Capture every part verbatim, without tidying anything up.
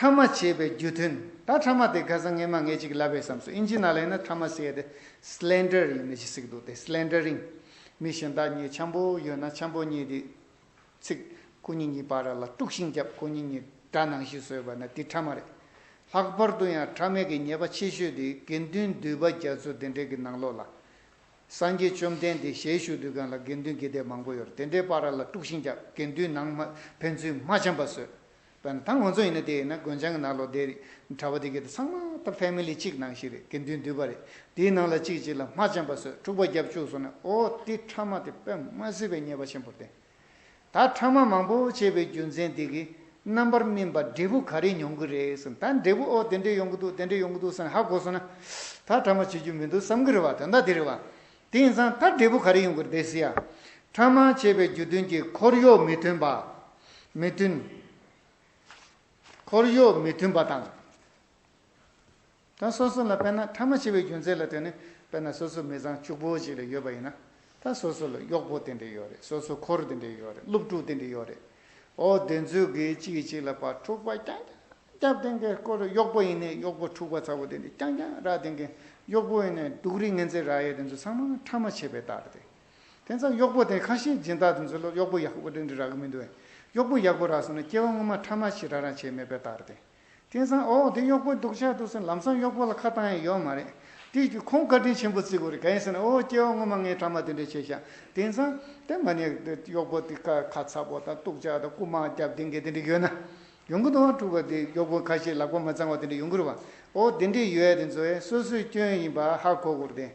ཕྲ་མ་བྱས་པའི་རྒྱུ་མཐུན། ད་ཕྲ་མ་དེ་ཁ་སང་ངས་མ་ངས་ཅིག་ལབ་པས་བསམ་སོང་། ཨིན་ཇི་ནང་ལ་ཡིན་ན་ཕྲ་མ་ཟེར་ཡ་དེ་སི་ལེན་ཌར་ཡིན་ནི་ཞིག་ཟེར་གི་འདུག་སྟེ། སི་ལེན་ཌར་རིང་། མི་གཞན་དག་གཉིས་འཆམ་པོ་ཡོད་ན་འཆམ་པོ་གཉིས་དེ་ཚིག་ཁོ་གཉིས་གཉིས་བར་ལ་དཀྲུག་ཤིང་བརྒྱབ། ཁོ་གཉིས་གཉིས་དགྲ་ནང་བཞིན་བཟོས་པ་ན་དེ་ཕྲ་མ་རེད། ལྷག་པར་དུ་ཡང་ཕྲ་མའི་གི་ཉེས་པ་ཆེ་ཤོས་དེ་དགེ་འདུན་འདུས་པ་རྒྱ་མཚོ་དེ་འདྲའི་གི་ནང་ལོགས་ལ། སངས་རྒྱས་བཅོམ་ལྡན་འདས་ཞལ་བཞུགས་དུས་སྒང་ལ་དགེ་འདུན་དགེ་སྡིག་མང་པོ་ཡོད་རེད། དེ་འདྲའི་བར་ལ་དཀྲུག་ཤིང་རྒྱག། དགེ་འདུན་ནང་མ་ཕན་ཚུན་མ་འཆམ་པ་བཟོས། དཔེར་ན་ད་ང་ཚོ་ཡིན་ན་དེ་ཡིན་ན་དགོན་ཆང་གི་ནང་ལོགས་དེ་གྲྭ་པ་དེ་གི་དེ་ཚང་མ་ད་ཕེ་མི་ལི་གཅིག་ནང་བཞིན་རེད། དགེ་འདུན་འདུས་པ་རེད། དེའི་ནང་ལ་གཅིག་གཅིག་ལ་མ་འཆམ་པ་བཟོས། འཁྲུག་པ་རྒྱབ་བཅུག་སོང་ན། ཨོ་དེ་ཕྲ་མ་དེ་དཔེ་མ་སྲིད་པའི་ཉེས་པ་ཆེན་པོ་རེད། ད་ཕྲ་མ་མང་པོ་བྱས་པའི་རྒྱུ་མཚན་དེ་གིས་རྣམ་པར་སྨིན་པ་འབྲས་བུ་ག་རེ་མྱོང་གི་རེད་ཟེར། ད་འབྲས་བུ་ཨོ་དེ་འདྲས་ཡོང་གི་འདུག་དེ་འདྲས་ཡོང་གི་འདུག་ཟེར་ནས་ཧ་གོ་སོང་ན། ད་ཕྲ་མ་བྱེད་རྒྱུ་མི་འདུག་བསམ་གི་རེད་བ། དོན་དག་དེ་རེད་བ། དེ་ཡིན་ཙང་ད་འབྲས་བུ་ག་རེ་ཡོང་གི་རེད་ཟེར་ཡ། ཕྲ་མ་བྱས་པའི་རྒྱུ་མཐུན་གྱི་འཁོར་གཡོག་མི་མཐུན་པ། མི་མཐུན། འཁོར་གཡོག་མི་མཐུན་པ་དང་། ད་སོ་སོ་ལ་དཔེར་ན་ཕྲ་མ་བྱེད་པའི་རྒྱུ་མཚན་ལ་ལྟོས་ནས། དཔེར་ན་སོ་སོ་མི་ཚང་ཕྱུག་པོ་ཅིག་ལ་ཡོད་པ་ཡིན་ན། ད་སོ་སོ་ལ་གཡོག་པོ་དེ་འདྲ་ཡོད་རེད། སོ་སོ་འཁོར་དེ་འདྲ་ཡོད་རེད། སློབ་ཕྲུག་དེ་འདྲ་ཡོད་རེད། ཨོ་དེ་ཚོས་གི་གཅིག་གིས་གཅིག་ལ་ཕར་འཁྲུག་པ་རྐྱང་རྐྱང་རྒྱབ་དེ་འདྲའི་སྐོར། གཡོག་པོ་ཡིན་ནའི་གཡོག་པོ་འཁྲུག་པ་ཚ་པོ་དེ་འདྲ་རྐྱང་རྐྱང་རག་དེ་འདྲའི། གཡོག་པོ་ཡིན་ནའི་སྡུག་རུས་ངན་ཚད་རག་ཡས་དེ་ཚོ་ཚང་མ་ཕྲ་མ་བྱས་པའི་རྟགས་རེད་དེ། དེ་ཙང་གཡོག་པོ་དེ་ཁ་ཤས་སྦྱིན་བདག་དེ་ཚོ་ལ་གཡོག་པོ་ཡག་པོ་དེ་འདྲ་རག་གི་མི་འདུག་ཨེ། གཡོག་པོ་ཡག་པོ་རག་སོང་ན་སྐྱེ་བ་སྔོན་མ་ཕྲ་མ་ཞིག་རང་རང་བྱས་མེད་པའི་རྟགས་རེད་དེ། དེང་སང་ཨོ་དེ་གཡོག་པོ་སྡུག་ཅག་འདུག་ཟེར་ལམ་སང་གཡོག་པོ་ལ་ཁ་བཏང་ཡ་ཡོད་མ་རེད། དེ་ཁོང་བཀའ་དྲིན་ཆེན་པོ་བརྩི་དགོས་རེད། གང་ཡིན་ཟེར་ན་ཨོ་སྐྱེ་བ་སྔོན་མ་ངས་ཕྲ་མ་དེ་འདྲ་བྱས་ཤག། དེང་སང་དེ་མ་ནས་གཡོག་པོ་དེ་ཁ་ཁ་ཚ་པོ་དང་སྡུག་ཅག་དང་རྐུ་མ་རྒྱབ་དེ་འདྲ་དེ་འདྲ་ཡོད་ན། ཡོང་གི་འདུག་ཨ། འཁྲུག་པ་དེ་གཡོག་པོ་ཁ་ཤས་ལག་པ་མ་གཙང་བ་དེ་འདྲ་ཡོང་གི་རེད་བ། ཨོ་དེ་འདྲ་ཡོད་ཡ་དེ་ཚོ་ཨེ་སོ་སོའི་སྐྱོན་ཡིན་པ་ཧ་གོ་དགོས་རེད་དེ།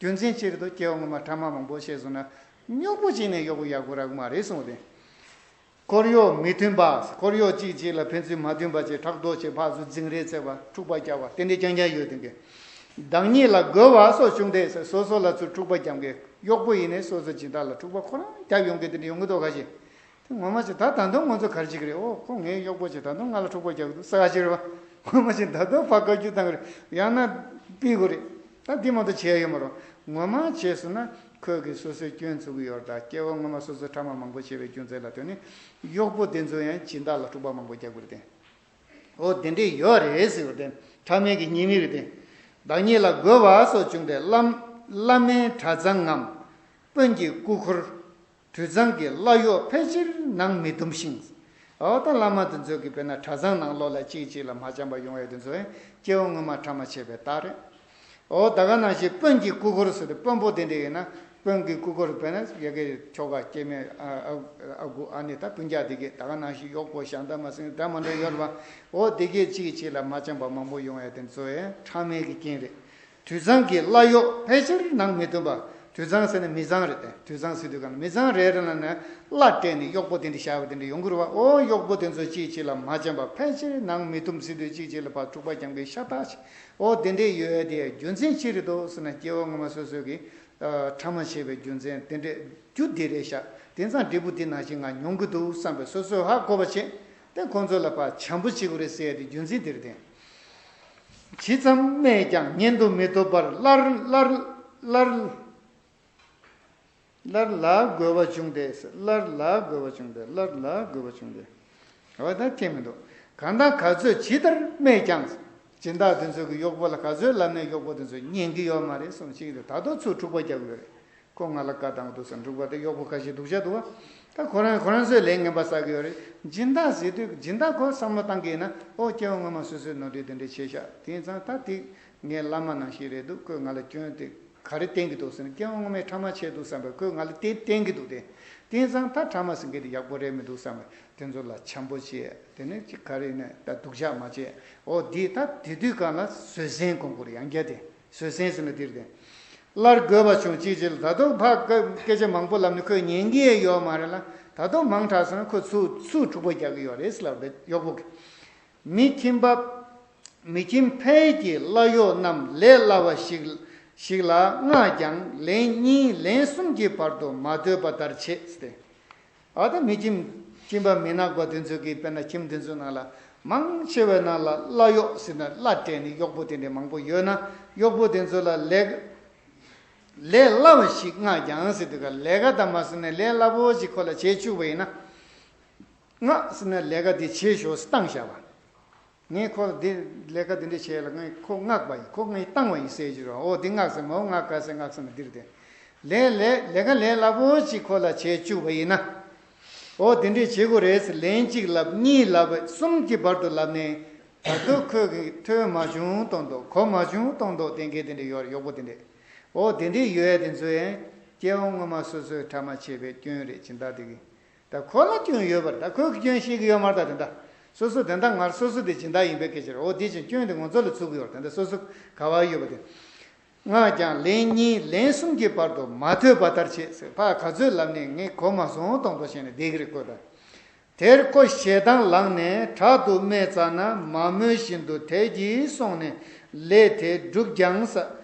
རྒྱུ་མཚན་ཅི་རེད་དོ། སྐྱེ་བ་སྔོན་མ་ཕྲ་མ་མང་པོ་བྱས་སོང་ན། གཡོག་པོ་གཅིག་ནས་གཡོག་པོ་ཡག་པོ་རག་གི་མ་རེད་གསུངས་ཏེ། འཁོར་གཡོག་མི་མཐུན་པ། འཁོར་གཡོག་གཅིག་གཅིག་ལ་ཕན་ཚུན་མ་མཐུན་པ་བྱས། ཕྲག་དོག་བྱས། ཕར་ཚུར་འཛིང་རེས་བྱས་པ། འཁྲུག་པ་རྒྱག་པ་དེ་འདྲའི་རྐྱང་རྐྱང་ཡོད་དེ་གི། བདག་ཉིད་ལ་རྒོལ་བ་སོགས་བྱུང་སྟེ། སོ་སོ་ལ་ཚུར་འཁྲུག་པ་རྒྱག་མཁན། གཡོག་པོ་ཡིན་ནའི་སོ་སོ་སྦྱིན་བདག་ལ་འཁྲུག་པ་ཁོ་རང་རྒྱབ་ཡོང་མཁན་དེ་འདྲ་ཡོང་གི་འདུག་ག་ཞེས། དེ་ངོ་མ་བྱས་ད་ད་དུང་ང་ཚོ་ག་རེ་བྱེད་ཀྱི་རེད། ཨོ་ཁོ་ངའི་གཡོག་པོ་བྱས་ད་དུང་ང་ལ་འཁྲུག་པ་རྒྱག་གི་འདུག་ཟེར་ག་ཞིག་རེད་བ། ངོ་མ་བྱས་ད་དུང་ཕར་བཀའ་བཀྱོན་བཏང་གི་རེད། ཡང་ན་ཕུད་དགོས་རེད། ད་འདི་མ་གཏོགས་བྱེད་ཡ་ཡོད་མ་རེད། ངོ་མ་བྱས་སོང་ན་ཁོས་གི་སོ་སོའི་སྐྱོན་ཚུགས་ཀྱི་ཡོད་རེད། ད་སྐྱེ་བ་སྔོན་མ་སོ་སོས་ཕྲ་མ་མང་པོ་བྱས་པའི་རྒྱུ་མཚན་ལ་ལྟོས་ནས་གཡོག་པོ་དེ་ཚོ་ཡང་སྦྱིན་བདག་ལ་འཁྲུག་པ་མང་པོ་རྒྱག་གི་རེད་དེ། ཨོ་དེ་འདྲས་ཡོད་རེད་ཟེར་བ་དེ་ཕྲ་མའི་གི་ཉེས་དམིགས་རེད་དེ། བདག་ཉིད་ལ་རྒོལ་བ་སོགས་བྱུང་སྟེ། བླ་བླ་མའི་གྲྭ་ཚང་ངམ་དཔོན་གྱི་སྐུ་འཁོར། དུད་ཚང་གི་བླ་གཡོག་ཕལ་ཆེར་ནང་མི་འདུམ་ཞིང་། འོ་ད་བླ་མ་དེ་ཚོ་གི་དཔེར་ན་གྲྭ་ཚང་ནང་ལོགས་ལ་གཅིག་གཅིག་ལ་མ་འཆམ་པ་ཡོང་ཡ་དེ་ཚོ་ཡང་སྐྱེ་བ་སྔོན་མ་ཕྲ་མ་བྱས་པའི་རྟགས་རེད། འོ་ད་ག་ནང་བཞིན་དཔོན་གྱི་སྐུ་འཁོར་ཟེར་ཏེ་དཔོན་པོ་དེ་འདྲ་ཡིན་ན། དཔོན་གྱི་སྐུ་འཁོར་དཔེར་ན་ཡ་གི་ཁྱོ་ག་སྐྱེ་དམན་ཨ་ཨ་ཨ་ཁུ་ཨ་ནེ་ད་སྤུན་ཀྱག་དེ་གས་ད་ག་ནང་བཞིན་གཡོག་པོ་ཞང་སྟག་མ་སེང་སྒྲ་མ་འདྲ་ཡོད་རེད་བ། འོ་དེ་གས་གཅིག་གཅིག་ལ་མ་འཆམ་པ་མང་པོ་ཡོང་ཡ་དེ་ཚོ་ཡང་ཕྲ་མའི་གི་རྐྱེན་རེད། དུད་ཚང་གི་བླ་གཡོག་ཕལ་ཆེར་ནང་མི་འདུམ་པ། དུད་ཚང་ཟེར་ན་མི་ཚང་རེད་དེ། དུད་ཚང་ཟེར་དུས་གང་ལ་མི་ཚང་རེ་རེ་ལ་ནས་བླ་སྤྲད་ནས་གཡོག་པོ་དེ་འདྲ་བཞག་པ་དེ་འདྲ་ཡོང་གི་རེད་བ། ཨོ་གཡོག་པོ་དེ་ཚོ་གཅིག་གཅིག་ལ་མ་འཆམ་པ། ཕལ་ཆེར་ནང་མི་འདུམ་ཟེར་དུས་གཅིག་གཅིག་ལ་ཕར་འཁྲུག་པ་རྒྱག་མཁན་ཤ་སྟག་ཅིག། ཨོ་དེ་འདྲས་ཡོད་དེ་རྒྱུ་མཚན་ཅི་རེད་འདུག་ཟེར་ན། སྐྱེ་བ་སྔོན་མ་སོ་སོ་གི་ཨ་ཕྲ་མ་བྱས་པའི་རྒྱུ་མཚན་དེ་འདྲས་རྒྱུ་དེ་རེད་ཤག། དེང་སང་འབྲས་བུ་དེ་ནང་བཞིན་ང་མྱོང་གི་འདུག་བསམ་པའི་སོ་སོས་ཧ་གོ་བ་བྱས་ཏེ་ཁོང་ཚོ་ལ་ཕར་བྱམས་པོ་བྱེད་དགོས་རེད་ཟེར་ཡ་དེ་རྒྱུ་མཚན་དེ་རེད་དེ། ཇི་ཙམ་སྨྲས་ཀྱང་ཉན་དུ་མི་བཏུབ་པར་སླར་སླར་སླར་སླར་ལ་རྒོལ་བ་བྱུང་སྟེ། སླར་ལ་རྒོལ་བ་བྱུང་སྟེ། སླར་ལ་རྒོལ་བ་བྱུང་སྟེ། འོ་ད་ཁྱད་མི་འདུག། གང་དང་ག་ཚོད་ཇི་ལྟར་སྨྲས་ཀྱང་། སྦྱིན་བདག་དེ་ཚོ་གི་གཡོག་པོ་ལ་ག་ཚོད་ལབ་ནས་གཡོག་པོ་དེ་ཚོ་ཉན་གི་ཡོད་མ་རེད་གསུངས་ཅིག་རེད། ད་དུང་ཚུར་འཁྲུག་པ་རྒྱག་གི་ཡོད་རེད། ཁོ་ང་ལ་བཀའ་བཏང་གི་འདུག་ཟེར་འཁྲུག་པ་དེ་གཡོག་པོ་ཁ་ཤས་སྡུག་ཅག་འདུག་བ། ད་ཁོ་རང་ཁོ་རང་ཚོས་ལས་ངན་པ་བསགས་ཀྱི་ཡོད་རེད། སྦྱིན་བདག་ཟེར་དུས་སྦྱིན་བདག་ཁོ་བསམ་བློ་བཏང་གི་ཡིན་ན། ཨོ་སྐྱེ་བ་སྔོན་མ་སོ་སོས་ནོར་འཁྲུལ་དེ་འདྲ་བྱས་ཤག། དེ་ཡིན་ཙང་ད་དེ་ངའི་བླ་མ་ནང་བཞིན་རེད་འདུག། ཁོས་ང་ལ་སྐྱོན་དེ་ག་རེ་བསྟན་གྱི་འདུག་ཟེར་ན། སྐྱེ་བ་སྔོན་མའི་ཕྲ་མ་བྱས་འདུག་བསམ་པས་ཁོས་ང་ལ་དེ་བསྟན་གྱི་འདུག་སྟེ། དེ་ཡིན་ཙང་ད་ཕྲ་མ་ཟེར་མཁན་དེ་ཡག་པོ་རེད་མི་འདུག་བསམ་པས་དེ་ཚོ་ལ་བྱམས་པོ་བྱས། དེ་ནས་ཅིག་ག་རེ་ཡིན་ན་ད་སྡུག་ཅག་མ་བྱས། ཨོ་དེ་ད་དེ་དུས་གང་ལ་བཟོད་བསྲན་སྒོམ་དགོས་རེད། ཡང་བསྐྱར་དེ། བཟོད་བསྲན་ཟེར་ན་འདིར་དེ། སླར་རྒོལ་བ་བྱུང་ཅིག་ཅིག་ལ། ད་དུང་ཕར་སྐད་ཆ་མང་པོ་ལབ་ནས་ཁོས་ཉན་གྱི་ཡོད་མ་རེད་ལ། ད་དུང་མང་དྲགས་སོང་ན་ཁོ་ཚུར་ཚུར་འཁྲུག་པ་རྒྱག་གི་ཡོད་རེད་ཟེར་ལབ་རེད་གཡོག་པོ་གིས། མི་ཁྱིམ་པ། མི་ཁྱིམ་ཕལ་གྱི་བླ་གཡོག་རྣམས་ལས་སླ་བ་ཞིག་ཞིག་ལ་མངགས་ཀྱང་ལན་གཉིས་ལན་གསུམ་གྱི་བར་དུ་མ་ཐོས་པ་ལྟར་བྱེད་ཟེར་ཏེ། ཨ་ད་མི་ཁྱིམ་ཁྱིམ་པ་མི་ནག་པ་དེ་ཚོ་གིས་དཔེར་ན་ཁྱིམ་དེ་ཚོ་ནང་ལ་མང་ཆེ་བའི་ནང་ལ་བླ་གཡོག་ཟེར་ན་བླ་སྤྲད་ནས་གཡོག་པོ་དེ་འདྲ་མང་པོ་ཡོད་ན། གཡོག་པོ་དེ་ཚོ་ལ་ལས་ལས་སླ་བ་ཞིག་མངགས་ཀྱང་ཟེར་དུས་ཀ་ལས་ཀ་དང་མ་ཟེར་ནས་ལས་སླ་པོ་ཞིག་ཁོ་ལ་བྱེད་བཅུག་པ་ཡིན་ན། མངགས་ཟེར་ན་ལས་ཀ་དེ་བྱེད་ཤོག་བཏང་བཞག་པ། ངས་ཁོ་ལ་འདི་ལས་ཀ་འདི་འདྲ་བྱས་ལ་ངས་ཁོ་མངགས་པ་ཡིན། ཁོ་ངས་བཏང་བ་ཡིན་ཟེར་གྱི་རེད། འོ་འདི་མངགས་ཟེར་མོ་མངགས་ག་ཟེར་མངགས་ཟེར་ན་འདིར་དེ་ལས་ལས་ལས་ཀ་ལས་སླ་པོ་ཅིག་ཁོ་ལ་བྱས་བཅུག་པ་ཡིན་ན། འོ་དེ་འདྲས་བྱེད་དགོས་རེད་ཟེར། ལན་གཅིག་ལབ། གཉིས་ལབ། གསུམ་གྱི་བར་དུ་ལབ་ནས། ད་དུང་ཁོས་ཀྱིས་ཐོས་མ་བྱུང་གཏོང་མདོག་གོ་མ་བྱུང་གཏོང་མདོག་དེ་འགའི་དེ་འདྲས་ཡོད་རེད། གཡོག་པོ་དེ་འདྲས། འོ་དེ་འདྲས་ཡོད་ཡ་དེ་ཚོ་ཡང་སྐྱེ་བ་སྔོན་མ་སོ་སོའི་ཕྲ་མ་བྱས་པའི་སྐྱོན་རེད། སྦྱིན་བདག་དེ་གི། ད་ཁོ་ལ་སྐྱོན་ཡོད་པར་ད་ཁོས་ཀྱི་སྐྱོན་ཤེས་ཀྱི་ཡོད་མ་རེད། ད་དེ་འདྲ་སོ་སོ་དེ་འདྲ་ངར་སོ་སོ་དེ་སྦྱིན་བདག་ཡིན་པའི་སྐད་ཆ་རེད། འོ་དེ་བཞིན་སྐྱོན་དེ་ང་ཚོ་ལ་ཚུགས་ཀྱི་ཡོད་རེད། དེ་འདྲ་སོ་སོ་ག་བ་ཡོད་པ་དེ། སྔགས་ཀྱང་ལན་གཉིས་ལན་གསུམ་གྱི་བར་དུ་མ་ཐོས་པ་ལྟར་བྱེད་ཟེར། ཕར་ག་ཚོད་ལབ་ནས་ངས་གོ་མ་སོང་གཏོང་མདོག་བྱས་ནས་བསྡད་ཀྱི་རེད་ཁོ། ད་དེར་ཁོ་ཞེ་སྡང་ལངས་ནས་དྲག་ཏུ་སྨྲས་ཙ་ན། མ་མོས་བཞིན་དུ་དལ་གྱིས་སོང་ནས་ལས་དེ་བསྒྲུབས་ཀྱང་ཟ།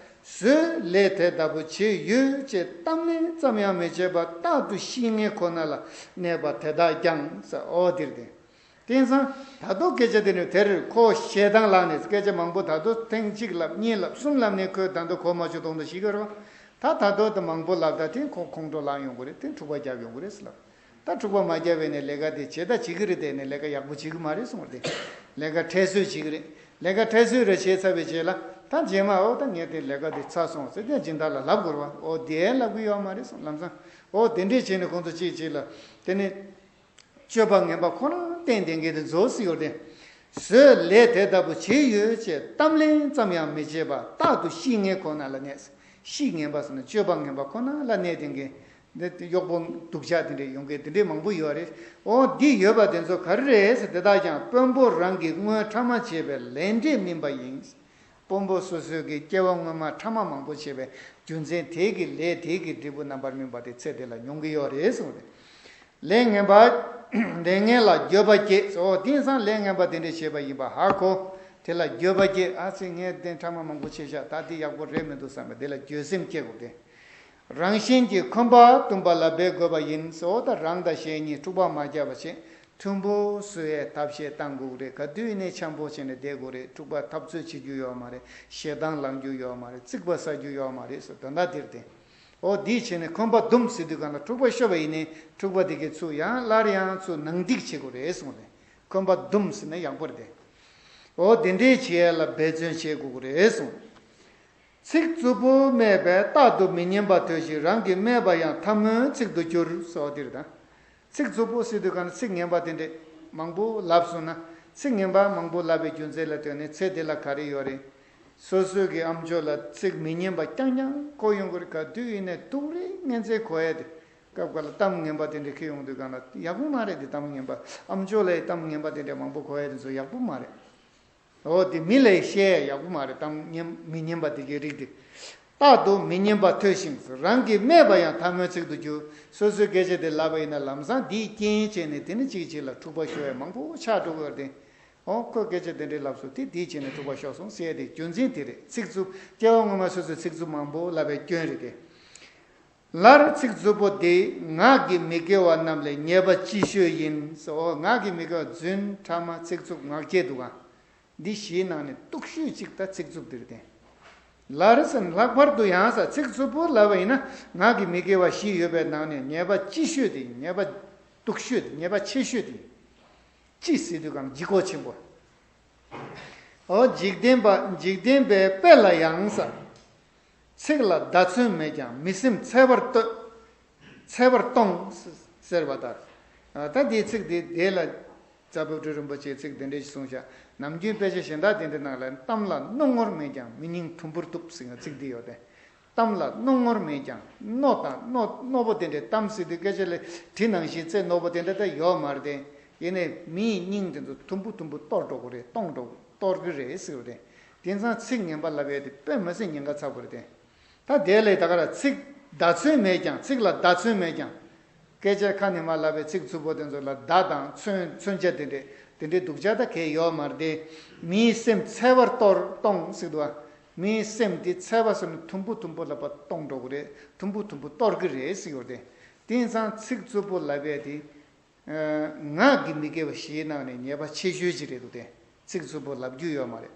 བཟོས་ལས་དེ་ལྟ་བུ་བྱས་ཡོད་ཅེས་གཏམ་གླེང་ཙམ་ཡང་མི་བྱེད་པར་རྟག་ཏུ་གཤིས་ངན་ཁོ་ན་ལ་གནས་པ་དེ་དག་ཀྱང་ཟ། འོ་འདིར་བསྟན། དེང་སང་ད་དུང་སྐད་ཆ་དེ་ནི་དེར་ཁོ་ཞེ་སྡང་ལངས་ནས། སྐད་ཆ་མང་པོ་ད་དུང་ཐེངས་གཅིག་ལབ་གཉིས་ལབ་གསུམ་ལབ་ནས་ཁོས་ད་དུང་གོ་མ་བཅུག་གཏོང་དུ་ཤི་གི་རོ། ད་ད་དུང་དུ་མང་པོ་ལབ། ད་དེ་ཁོ་ཁོང་ཁྲོ་ལངས་ཡོང་གི་རེད། དེ་འཁྲུག་པ་རྒྱབ་ཡོང་གི་རེད་ཟེར་ལབ། ད་འཁྲུག་པ་མ་རྒྱབ་པའི་ནས་ལས་ཀ་དེ་བྱེད་ད་བྱེད་ཀྱི་རེད། དེ་ནས་ལས་ཀ་ཡག་པོ་བྱེད་ཀྱི་མ་རེད་གསུངས་རེད། ལས་ཀ་ཁྲལ་གསོད་བྱེད་ཀྱི་རེད། ལས་ཀ་ཁྲལ་གསོད་རེ་བྱས་ཚར་བའི་རྗེས་ལ་ད་རྗེས་མ་འོ་ད་ངས་དེ་ལས་ཀ་དེ་ཚར་སོང་ཟེར་ཏེ་སྦྱིན་བདག་ལ་ལབ་དགོས་རེད་བ། འོ་དེ་ལབ་ཀྱི་ཡོད་མ་རེད་གསུངས། ལམ་སང་འོ་དེ་འདྲས་བྱས་ནས་ཁོང་ཚོ་གཅིག་གཅིག་ལ་དེ་ནས། སྤྱོད་པ་ངན་པ་ཁོ་རང་བསྟན་བསྟན་མཁན་དེ་ཚོ་ཟེར་ཡོད་དེ། བཟོས་ལས་དེ་ལྟ་བུ་བྱས་ཡོད་ཅེས་གཏམ་གླེང་ཙམ་ཡང་མི་བྱེད་པར་རྟག་ཏུ་གཤིས་ངན་ཁོ་ན་ལ་གནས། གཤིས་ངན་པ་ཟེར་ན་སྤྱོད་པ་ངན་པ་ཁོ་ན་ལ་གནས་བསྡད་མཁན། འདི་གཡོག་པོ་སྡུག་ཅག་དེ་འདྲས་ཡོང་མཁན་དེ་འདྲས་མང་པོ་ཡོད་རེད། འོ་འདི་ཡོད་པ་དེ་ཚོ་ག་རེ་རེད་ཟེར། དེ་དག་ཀྱང་དཔོན་པོ་རང་གིས་སྔོན་ཕྲ་མ་བྱས་པའི་ལས་འབྲས་སྨིན་པ་ཡིན། དཔོན་པོ་སོ་སོའི་གི་སྐྱེ་བ་སྔོན་མ་ཕྲ་མ་མང་པོ་བྱས་པའི་རྒྱུ་མཚན་དེ་གི་ལས་དེ་གི་འབྲས་བུ་རྣམ་པར་སྨིན་པ་དེ་ཚེ་འདི་ལ་མྱོང་གི་ཡོད་རེད་གསུངས་རེད། ལས་ངན་པ། ལས་ངན་ལ་འགྱོད་པ་སྐྱེས་སོ། དེང་སང་ལས་ངན་པ་དེ་འདྲ་བྱས་པ་ཡིན་པ་ཧ་གོ། དེ་ལ་འགྱོད་པ་སྐྱེས། ཨ་ཙི་ངས་དེ་ཕྲ་མ་མང་པོ་བྱས་ཤག་ད་དེ་ཡག་པོ་རེད་མི་འདུག་བསམ་པ་དེ་ལ་འགྱོད་སེམས་སྐྱེ་དགོས་ཏེ། རང་གཞན་གྱི་ཁོམ་པ་བསྟུན་པ་ལ་འབད་དགོས་པ་ཡིན་སོ། ད་རང་དང་གཞན་གཉིས་འཁྲུག་པ་མ་རྒྱབ་པ་བྱས། མཐུན་པོ་བཟོ་ཡའི་ཐབས་ཤེས་གཏང་དགོས་རེད། ག་དུས་ནས་འཆམ་པོ་བྱས་ནས་བསྡད་དགོས་རེད། འཁྲུག་པ་འཐབ་རྩོད་བྱེད་རྒྱུ་ཡོད་མ་རེད། ཞེ་སྡང་ལངས་རྒྱུ་ཡོད་མ་རེད། རྩིག་པ་ཟ་རྒྱུ་ཡོད་མ་རེད་སོ། ད་ལྟ་འདིར་བསྟན། འོ་འདི་བྱས་ནས་ཁོམ་པ་བསྡུམས་ཟེར་དུས་གང་ལ་འཁྲུག་པ་ཤོར་བ་ཡིན་ནའི་འཁྲུག་པ་དེ་གའི་ཚུར་ཡང་སླར་ཡང་ཚུར་ནང་འགྲིག་བྱེད་དགོས་རེད་གསུངས་ཏེ། ཁོམ་པ་བསྡུམས་ཟེར་ན་ཡག་པོ་རེད་དེ། འོ་དེ་འདྲའི་བྱེད་ཡ་ལ་འབད་བརྩོན་བྱེད་དགོས་ཀྱི་རེད་གསུངས། ཚིག་རྩུབ་པོ་སྨྲས་པས་རྟག་ཏུ་མི་སྙན་པ་ཐོས་ཤིང་། རང་གིས་སྨྲས་པ་ཡང་ཐལ་མོའི་ཚིག་ཏུ་འགྱུར་སོགས་འདིར་དང་། ཚིག་རྩུབ་པོ་ཟེར་དུས་གང་ལ་ཚིག་ངན་པ་དེ་འདྲས་མང་པོ་ལབ་སོང་ན། ཚིག་ངན་པ་མང་པོ་ལབ་པའི་རྒྱུ་མཚན་ལ་ལྟོས་ནས་ཚེ་འདི་ལ་ག་རེ་ཡོད་རེད། སོ་སོའི་གི་ཨམ་ཅོག་ལ་ཚིག་མི་སྙན་པ་རྐྱང་རྐྱང་གོ་ཡོང་གི་རེད། ག་དུས་ཡིན་ནའི་སྡུག་རུས་ངན་ཚད་གོ་ཡ་དེ། སྐབས་འགའ་ལ་གཏམ་ངན་པ་དེ་འདྲ་ཁེལ་ཡོང་དུས་གང་ལ་ཡག་པོ་མ་རེད་དེ། གཏམ་ངན་པ་ཨམ་ཅོག་ལ་གཏམ་ངན་པ་དེ་འདྲ་མང་པོ་གོ་ཡ་དེ་ཚོ་ཡག་པོ་མ་རེད། འོ་དེ་མི་ལ་བཤད་ཡག་པོ་མ་རེད། གཏམ་སྙན་མི་སྙན་པ་དེ་གའི་རིགས་དེ། རྟག་ཏུ་མི་སྙན་པ་ཐོས་ཤིང་། རང་གིས་སྨྲས་པ་ཡང་ཐལ་མོའི་ཚིག་ཏུ་འགྱུར། སོ་སོའི་སྐད་ཆ་དེ་ལབ་པ་ཡིན་ན་ལམ་སང་དེའི་རྐྱེན་བྱས་ནས་དེ་ནི་གཅིག་གཅིག་ལ་འཁྲུག་པ་ཤོར་ཡ་མང་པོ་ཆགས་འགྲོ་གི་ཡོད་རེད་དེ། འོ་ཁོས་སྐད་ཆ་དེ་འདྲའི་ལབ་སོང་དེ་དེའི་རྐྱེན་ནས་འཁྲུག་པ་ཤོར་སོང་ཟེར་ཡ་དེ་རྒྱུ་མཚན་དེ་རེད། ཚིག་རྩུབ་སྐྱེ་བ་སྔོན་མ་སོ་སོའི་ཚིག་རྩུབ་མང་པོ་ལབ་པའི་སྐྱོན་རེད་དེ། སླར་ཚིག་རྩུབ་པོ་འདི་ངག་གི་མི་དགེ་བ་རྣམས་ལས་ཉེས་པ་ལྕི་ཤོས་ཡིན། འོ་ངག་གི་མི་དགེ་བ་རྫུན་ཕྲ་མ་ཚིག་རྩུབ་ངག་འཁྱལ་འདུག་ག་འདི་བཞིའི་ནང་ནས་སྡུག་ཤོས་གཅིག་ད་ཚིག་རྩུབ་འདིར་བསྟན། ལར་ཟེར་ལྷག་པར་དུ་ཡང་ཟེར་ཚིག་རྩུབ་པོ་ལབ་པ་ཡིན་ན་ངག་གི་མི་དགེ་བ་བཞི་ཡོད་པའི་ནང་ནས་ཉེས་པ་ལྕི་ཤོས་དེ་ཉེས་པ་སྡུག་ཤོས་དེ་ཉེས་པ་ཆེ་ཤོས་དེ། ལྕི་ཟེར་དུས་གང་ལྗིད་ཁོག་ཆེན་པོ། འོ་འཇིག་རྟེན་པ་འཇིག་རྟེན་པའི་དཔེ་ལ་ཡང་ཟེར། ཚིག་ལ་བརྡ་མཚོན་མེད་ཀྱང་མི་སེམས་འཚེར་བར་གཏོད། འཚེར་བར་གཏོང་ཟེར་བ་ལྟར། ད་འདིའི་ཚིག་འདི་དེ་ལ་རྩ་བོད་སྤྲུལ་རིན་པོ་ཆེའི་ཚིག་འདི་འདྲ་ཞིག་གསུངས་ཤག་ནམ་རྒྱུན་དཔེ་ཆ་གཞན་དག་དེ་འདྲ་ནང་ལ་གཏམ་ལ་རྣོ་ངོར་མེད་ཀྱང་མི་སྙིང་དུམ་བུར་གཏུབ་ཟེར་ཡང་ཚིག་འདི་ཡོད་དེ། གཏམ་ལ་རྣོ་ངོར་མེད་ཀྱང་རྣོ་དང་རྣོ་རྣོ་པོ་དེ་འདྲའི་གཏམ་ཟེར་དུས་སྐད་ཆ་ལ་གྲི་ནང་བཞིན་རྩེ་རྣོ་པོ་དེ་འདྲ་ད་ཡོད་མ་རེད་དེ། ཡིན་ནའི་མིའི་སྙིང་དེ་ཚོ་དུམ་བུ་དུམ་བུ་གཏོར་འགྲོ་གི་རེད། གཏོང་འགྲོ་གཏོར་གི་རེད་ཟེར་བ་རེད། དེང་སང་ཚིག་ངན་པ་ལབ་ཡས་དེ་དཔེ་མི་སྲིད་ཉེན་ཁ་ཚ་པོ་རེད་དེ། ད་དེ་ལས་ད་ག་ར་ཚིག་བརྡ་མཚོན་མེད་ཀྱང་ཚིག་ལ་བརྡ་མཚོན་མེད་ཀྱང་། སྐད་ཆ་ཁ་ནས་མ་ལབ་པའི་ཚིག་རྩུབ་པོ་དེ་ཚོ་ལ་བརྡ་དང་མཚོན་མཚོན་ཆ་དེ་འདྲས་དེ་འདྲའི་སྡུག་ཅག་ད་གས་ཡོད་མ་རེད་དེ། མིའི་སེམས་འཚེར་བར་གཏོར་གཏོང་ཟེར་འདུག་བ། མིའི་སེམས་དེ་འཚེར་བ་ཟེར་ནས་དུམ་བུ་དུམ་བུ་ལ་ཕར་གཏོང་འགྲོ་གི་རེད། དུམ་བུ་དུམ་བུ་གཏོར་གི་རེད་ཟེར་ཡོད་དེ། དེང་སང་ཚིག་རྩུབ་པོ་ལབ་ཡས་དེ། ངག་གི་མི་དགེ་བ་བཞིའི་ནང་ནས་ཉེས་པ་ཆེ་ཤོས་ཅིག་རེད་འདུག་སྟེ། ཚིག་རྩུབ་པོ་ལབ་རྒྱུ་ཡོད་མ་རེད།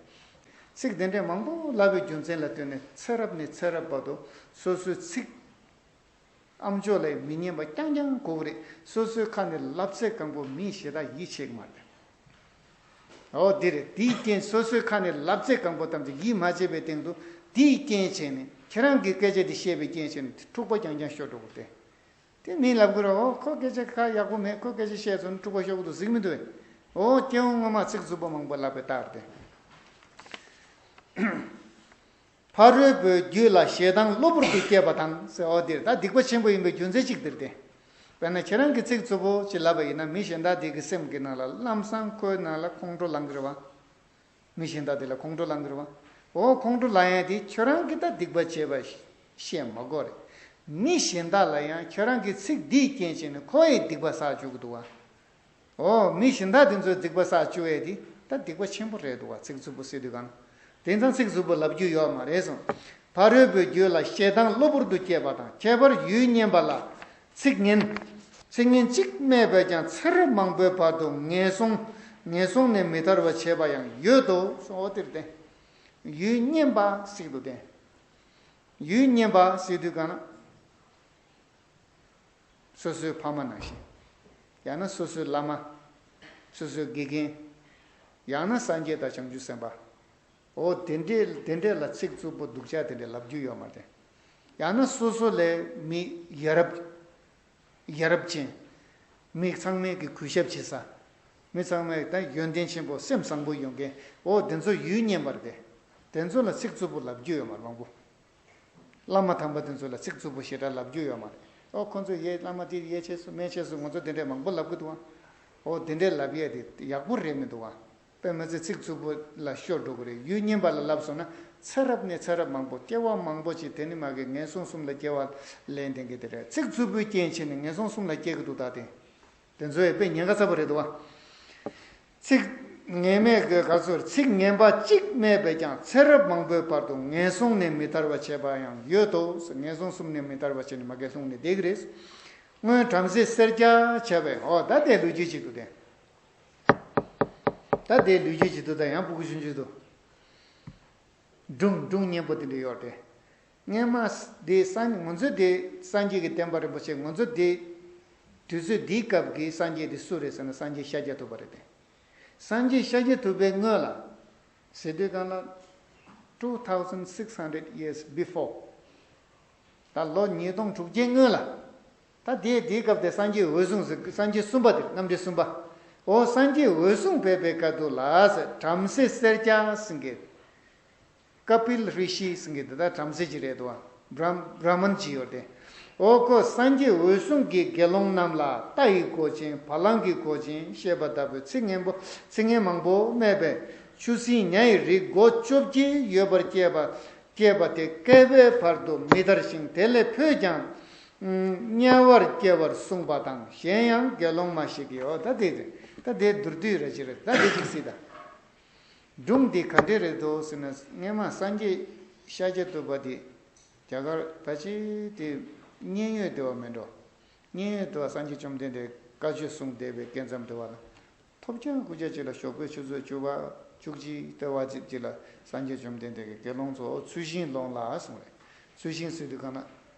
ཚིག་དེ་འདྲས་མང་པོ་ལབ་པའི་རྒྱུ་མཚན་ལ་ལྟོས་ནས་ཚེ་རབས་ནས་ཚེ་རབས་བར་དུ་སོ་སོའི་ཚིག་ཨམ་ཅོག་ལ་མི་སྙན་པ་རྐྱང་རྐྱང་གོ་གི་རེད། སོ་སོའི་ཁ་ནས་ལབ་ཚད་གང་པོ་མིས་ཞེ་དྲག་ཡིད་ཆེས་ཀྱི་མ་རེད། འོ་འདི་རེད། དེའི་རྐྱེན་སོ་སོའི་ཁ་ནས་ལབ་ཚད་གང་པོ་ཐམས་ཅད་ཡིད་མ་ཆེས་པའི་སྟེང་དུ་དེའི་རྐྱེན་བྱས་ནས་ཁྱེད་རང་གི་སྐད་ཆ་འདི་བཤད་པའི་རྐྱེན་བྱས་ནས་འཁྲུག་པ་རྐྱང་རྐྱང་ཤོར་འགྲོ་གི་རེད། དེ་མིས་ལབ་དགོས་ར། འོ་ཁོ་སྐད་ཆ་ཁ་ཡག་པོ་མེད། ཁོ་སྐད་ཆ་བཤད་སོང་ན་འཁྲུག་པ་ཤོར་གི་འདུག་ཟེར་གི་མི་འདུག་བས། འོ་སྐྱེ་བོ་སྔོན་མ་ཚིག་རྩུབ་པོ་མང་པོ་ལབ་པའི་རྟགས་རེད། ཕ་རོལ་པོའི་རྒྱུད་ལ་ཞེ་སྡང་གློ་བུར་དུ་སྐྱེས་པ་དང་ཟེར། འོ་འདིར་ད་སྡིག་པ་ཆེན་པོ་ཡིན་པའི་རྒྱུ་མཚན་གཅིག་འདིར་ཏེ། དཔེར་ན་ཁྱེད་རང་གིས་ཚིག་རྩུབ་པོ་ཅིག་ལབ་པ་ཡིན་ན། མི་གཞན་དག་དེ་གི་སེམས་ཀྱི་ནང་ལ་ལམ་སང་ཁོའི་ནང་ལ་ཁོང་ཁྲོ་ལངས་གི་རེད་བ། མི་གཞན་དག་དེ་ལ་ཁོང་ཁྲོ་ལངས་གི་རེད་བ། འོ་ཁོང་ཁྲོ་ལངས་ཡ་དེ་ཁྱོད་རང་གིས་ད་སྡིག་པ་བྱས་པ་བཤད་མ་དགོས་རེད། མི་གཞན་དག་ལ་ཡང་ཁྱོད་རང་གི་ཚིག་འདིའི་རྐྱེན་བྱས་ནས་ཁོ་ཡི་སྡིག་པ་བསགས་བཅུག་གི་འདུག་བ། འོ་མི་གཞན་དག་དེ་ཚོའི་སྡིག་པ་བསགས་བཅུག་ཡ་དེ་ད་སྡིག་པ་ཆེན་པོ་རེད་འདུག་བ། ཚིག་རྩུབ་པོ་ཟེར་དུས་གང་། དེང་སང་ཚིག་རྩུབ་པོ་ལབ་རྒྱུ་ཡོད་མ་རེད་གསུངས། ཕ་རོལ་པོའི་རྒྱུད་ལ་ཞེ་སྡང་གློ་བུར་དུ་སྐྱེས་པ་དང་། ཁྱད་པར་ཡུལ་ངན་པ་ལ་ཚིག་ངན། ཚིག་ངན་གཅིག་སྨྲས་པས་ཀྱང་ཚེ་རབས་མང་པོའི་བར་དུ་ངན་སོང་ངན་སོང་ནས་མི་ཐར་བར་བྱེད་པ་ཡང་ཡོད་དོ། འོ་དེར་བསྟན། ཡུལ་ངན་པ་ཟེར་དུ་བསྟན། ཡུལ་ངན་པ་ཟེར་དུས་གང་ན། སོ་སོའི་ཕ་མ་ནང་བཞིན། ཡང་ན་སོ་སོའི་བླ་མ། སོ་སོའི་དགེ་རྒན། ཡང་ན་སངས་རྒྱས་དང་བྱང་ཆུབ་སེམས་དཔའ། འོ་དེ་འདྲས་དེ་འདྲས་ལ་ཚིག་རྩུབ་པོ་སྡུག་ཅག་དེ་འདྲས་ལབ་རྒྱུ་ཡོད་མ་རེད། ཡང་ན་སོ་སོ་ལས་མི་ཡ་རབས། ཡ་རབས་ཅན། མི་ཚང་མས་ཀྱི་གུས་ཞབས་བྱེད་ས། མི་ཚང་མས་ད་ཡོན་ཏན་ཆེན་པོ་སེམས་བཟང་པོ་ཡོང་མཁན། འོ་དེ་ཚོ་ཡུལ་ངན་པ་རེད། དེ་ཚོ་ལ་ཚིག་རྩུབ་པོ་ལབ་རྒྱུ་ཡོད་མ་རེད་མང་པོ། བླ་མ་དམ་པ་དེ་ཚོ་ལ་ཚིག་རྩུབ་པོ་ཞེ་དྲག་ལབ་རྒྱུ་ཡོད་མ་རེད། ཨོ་ཁོ་ཚོས་ཡའི་བླ་མ་དེ་ཡའི་ཆེ་སུ་མའི་ཆེ་སུ་ང་ཚོ་དེ་འདྲས་མང་པོ་ལབ་གི་འདུག་ཨ། ཨོ་དེ་འདྲས་ལབ་ཡས་དེ་ཡག་པོ་རེད་མི་འདུག་ཨ། དཔེ་མི་སྲིད་ཚིག་རྩུབ་པོ་ལ་ཤོར་འགྲོ་གི་རེད། ཡུལ་ངན་པ་ལ་ལབ་སོང་ན་ཚེ་རབས་ནས་ཚེ་རབས་མང་པོ་སྐྱེ་བ་མང་པོ་ཅིག་དེ་ནི་མ་གི་ངན་སོང་གསུམ་ལ་སྐྱེ་བ་ལེན་བསྡད་མཁན་དེ་རེད། ཚིག་རྩུབ་པོའི་རྐྱེན་བྱས་ནས་ངན་སོང་གསུམ་ལ་སྐྱེ་གི་འདུག་ད་དེ། དེ་ཚོ་ཡང་དཔེ་ཉེན་ཁ་ཚ་པོ་རེད་འདུག་བ། ཚིག་ངན་སྨྲས་ཀྱི་ག་ཚོད་ཚིག་ངན་པ་གཅིག་སྨྲས་པས་ཀྱང་ཚེ་རབས་མང་པོའི་བར་དུ་ངན་སོང་ནས་མི་ཐར་བར་བྱེད་པ་ཡང་ཡོད་དོ། ངན་སོང་གསུམ་ནས་མི་ཐར་བར་བྱས་ནས་མ་གི་ལྷུང་ནས་བསྡད་ཀྱི་རེད། སྔོན་བྲམ་ཟེ་སེར་སྐྱ་བྱས་པས། འོ་ད་དེ་ལོ་རྒྱུས་ཅིག་འདུག་དེ། ད་དེ་ལོ་རྒྱུས་ཅིག་འདུག་ད་ཡང་སྤུ་གུ་ཆུང་ཆུང་འདུག་སྒྲུང་སྒྲུང་སྙན་པོ་དེ་འདྲ་ཡོད་དེ། སྔན་མ་དེ་སངས་ང་ཚོ་དེ་སངས་རྒྱས་ཀྱི་བསྟན་པ་རིན་པོ་ཆེ་ང་ཚོ་དེ་དུས་ཚོད་འདིའི་སྐབས་ཀྱི་སངས་རྒྱས་དེ་སུ་རེད་ཟེར་ན་སངས་རྒྱས་ཤཱཀྱ་ཐུབ་པ་རེད་དེ། སངས་རྒྱས་ཤཱཀྱ་ཐུབ་པའི་སྔོན་ལ་ཟེར་དུས་གང་ལ། two thousand six hundred years before། ད་ལོ་ཉིས་སྟོང་དྲུག་བརྒྱའི་སྔོན་ལ། ད་དེའི་དེའི་སྐབས་དེ་སངས་རྒྱས་འོད་སྲུང་ཟེར་སངས་རྒྱས་གསུམ་པ་དེ་རྣམ་འདྲེན་གསུམ་པ། འོ་སངས་རྒྱས་འོད་སྲུང་ཕེབས་པའི་སྐབས་དུ་ལ་ཟེར་བྲམ་ཟེ་སེར་སྐྱ་ཟེར་མཁན། ཀ་པིལ་རི་ཤི་ཟེར་མཁན་དེ་ད་བྲམ་ཟེ་ཅིག་རེད་འདུག་བ། བྲམ་བྲམ་མན་ཅིག་ཡོད་དེ། འོ་ཁོ་སངས་རྒྱས་འོད་སྲུང་གིས་དགེ་སློང་རྣམས་ལ་རྟ་ཡི་མགོ་ཅན་བ་ལང་གི་མགོ་ཅན་བཤད་པ་ལྟ་བུའི་ཚིག་ངན་པོ་ཚིག་ངན་མང་པོ་སྨྲས་པས་ཆུ་སྲིན་ཉ་ཡི་རིགས་མགོ་བཅོ་བརྒྱད་ཡོད་པར་སྐྱེས་པ། སྐྱེས་པ་དེ་བསྐལ་པའི་བར་དུ་མི་ཐར་ཞིང་དེ་ལས་འཕོས་ཀྱང་། དམྱལ་བར་སྐྱེ་བར་གསུངས་པ་དང་གཞན་ཡང་དགེ་སློང་མ་ཞིག་གིས། འོ་ད་དེ་ད་དེ་མདོར་བསྡུས་ར་ཅི་རེད། ད་དེ་ཅིག་སྲིད་ད། སྒྲུང་འདི་ག་འདྲས་རེད་འདུག་ཟེར་ན། སྔན་མ་སངས་རྒྱས་ཤཱཀྱ་ཐུབ་པ་འདི་རྒྱ་གར་ད་ཅི་དེ་མཉན་ཡོད་དེ་བ་མེད་འགྲོ། མཉན་ཡོད་དེ་བ་སངས་རྒྱས་བཅོམ་ལྡན་འདས་བཀའ་ཆོས་གསུངས་བསྡད་པའི་སྐབས་མཚམས་དེ་བ་ལ། ཐོབ་རྐྱང་སྐུ་ཕྱྭ་གཅིག་ལ་ཞོགས་པའི་ཆུ་ཚོད་བཅུ་པ་བཅུ་གཅིག་ལྟ་བ་ཅིག་ཅིག་ལ་སངས་རྒྱས་བཅོམ་ལྡན་འདས་ཀྱིས་དགེ་སློང་ཚོ་ཚུལ་ཤིང་སློང་ལ་གསུངས་རེད། ཚུལ་ཤིང་ཟེར་དུས་གང་ན།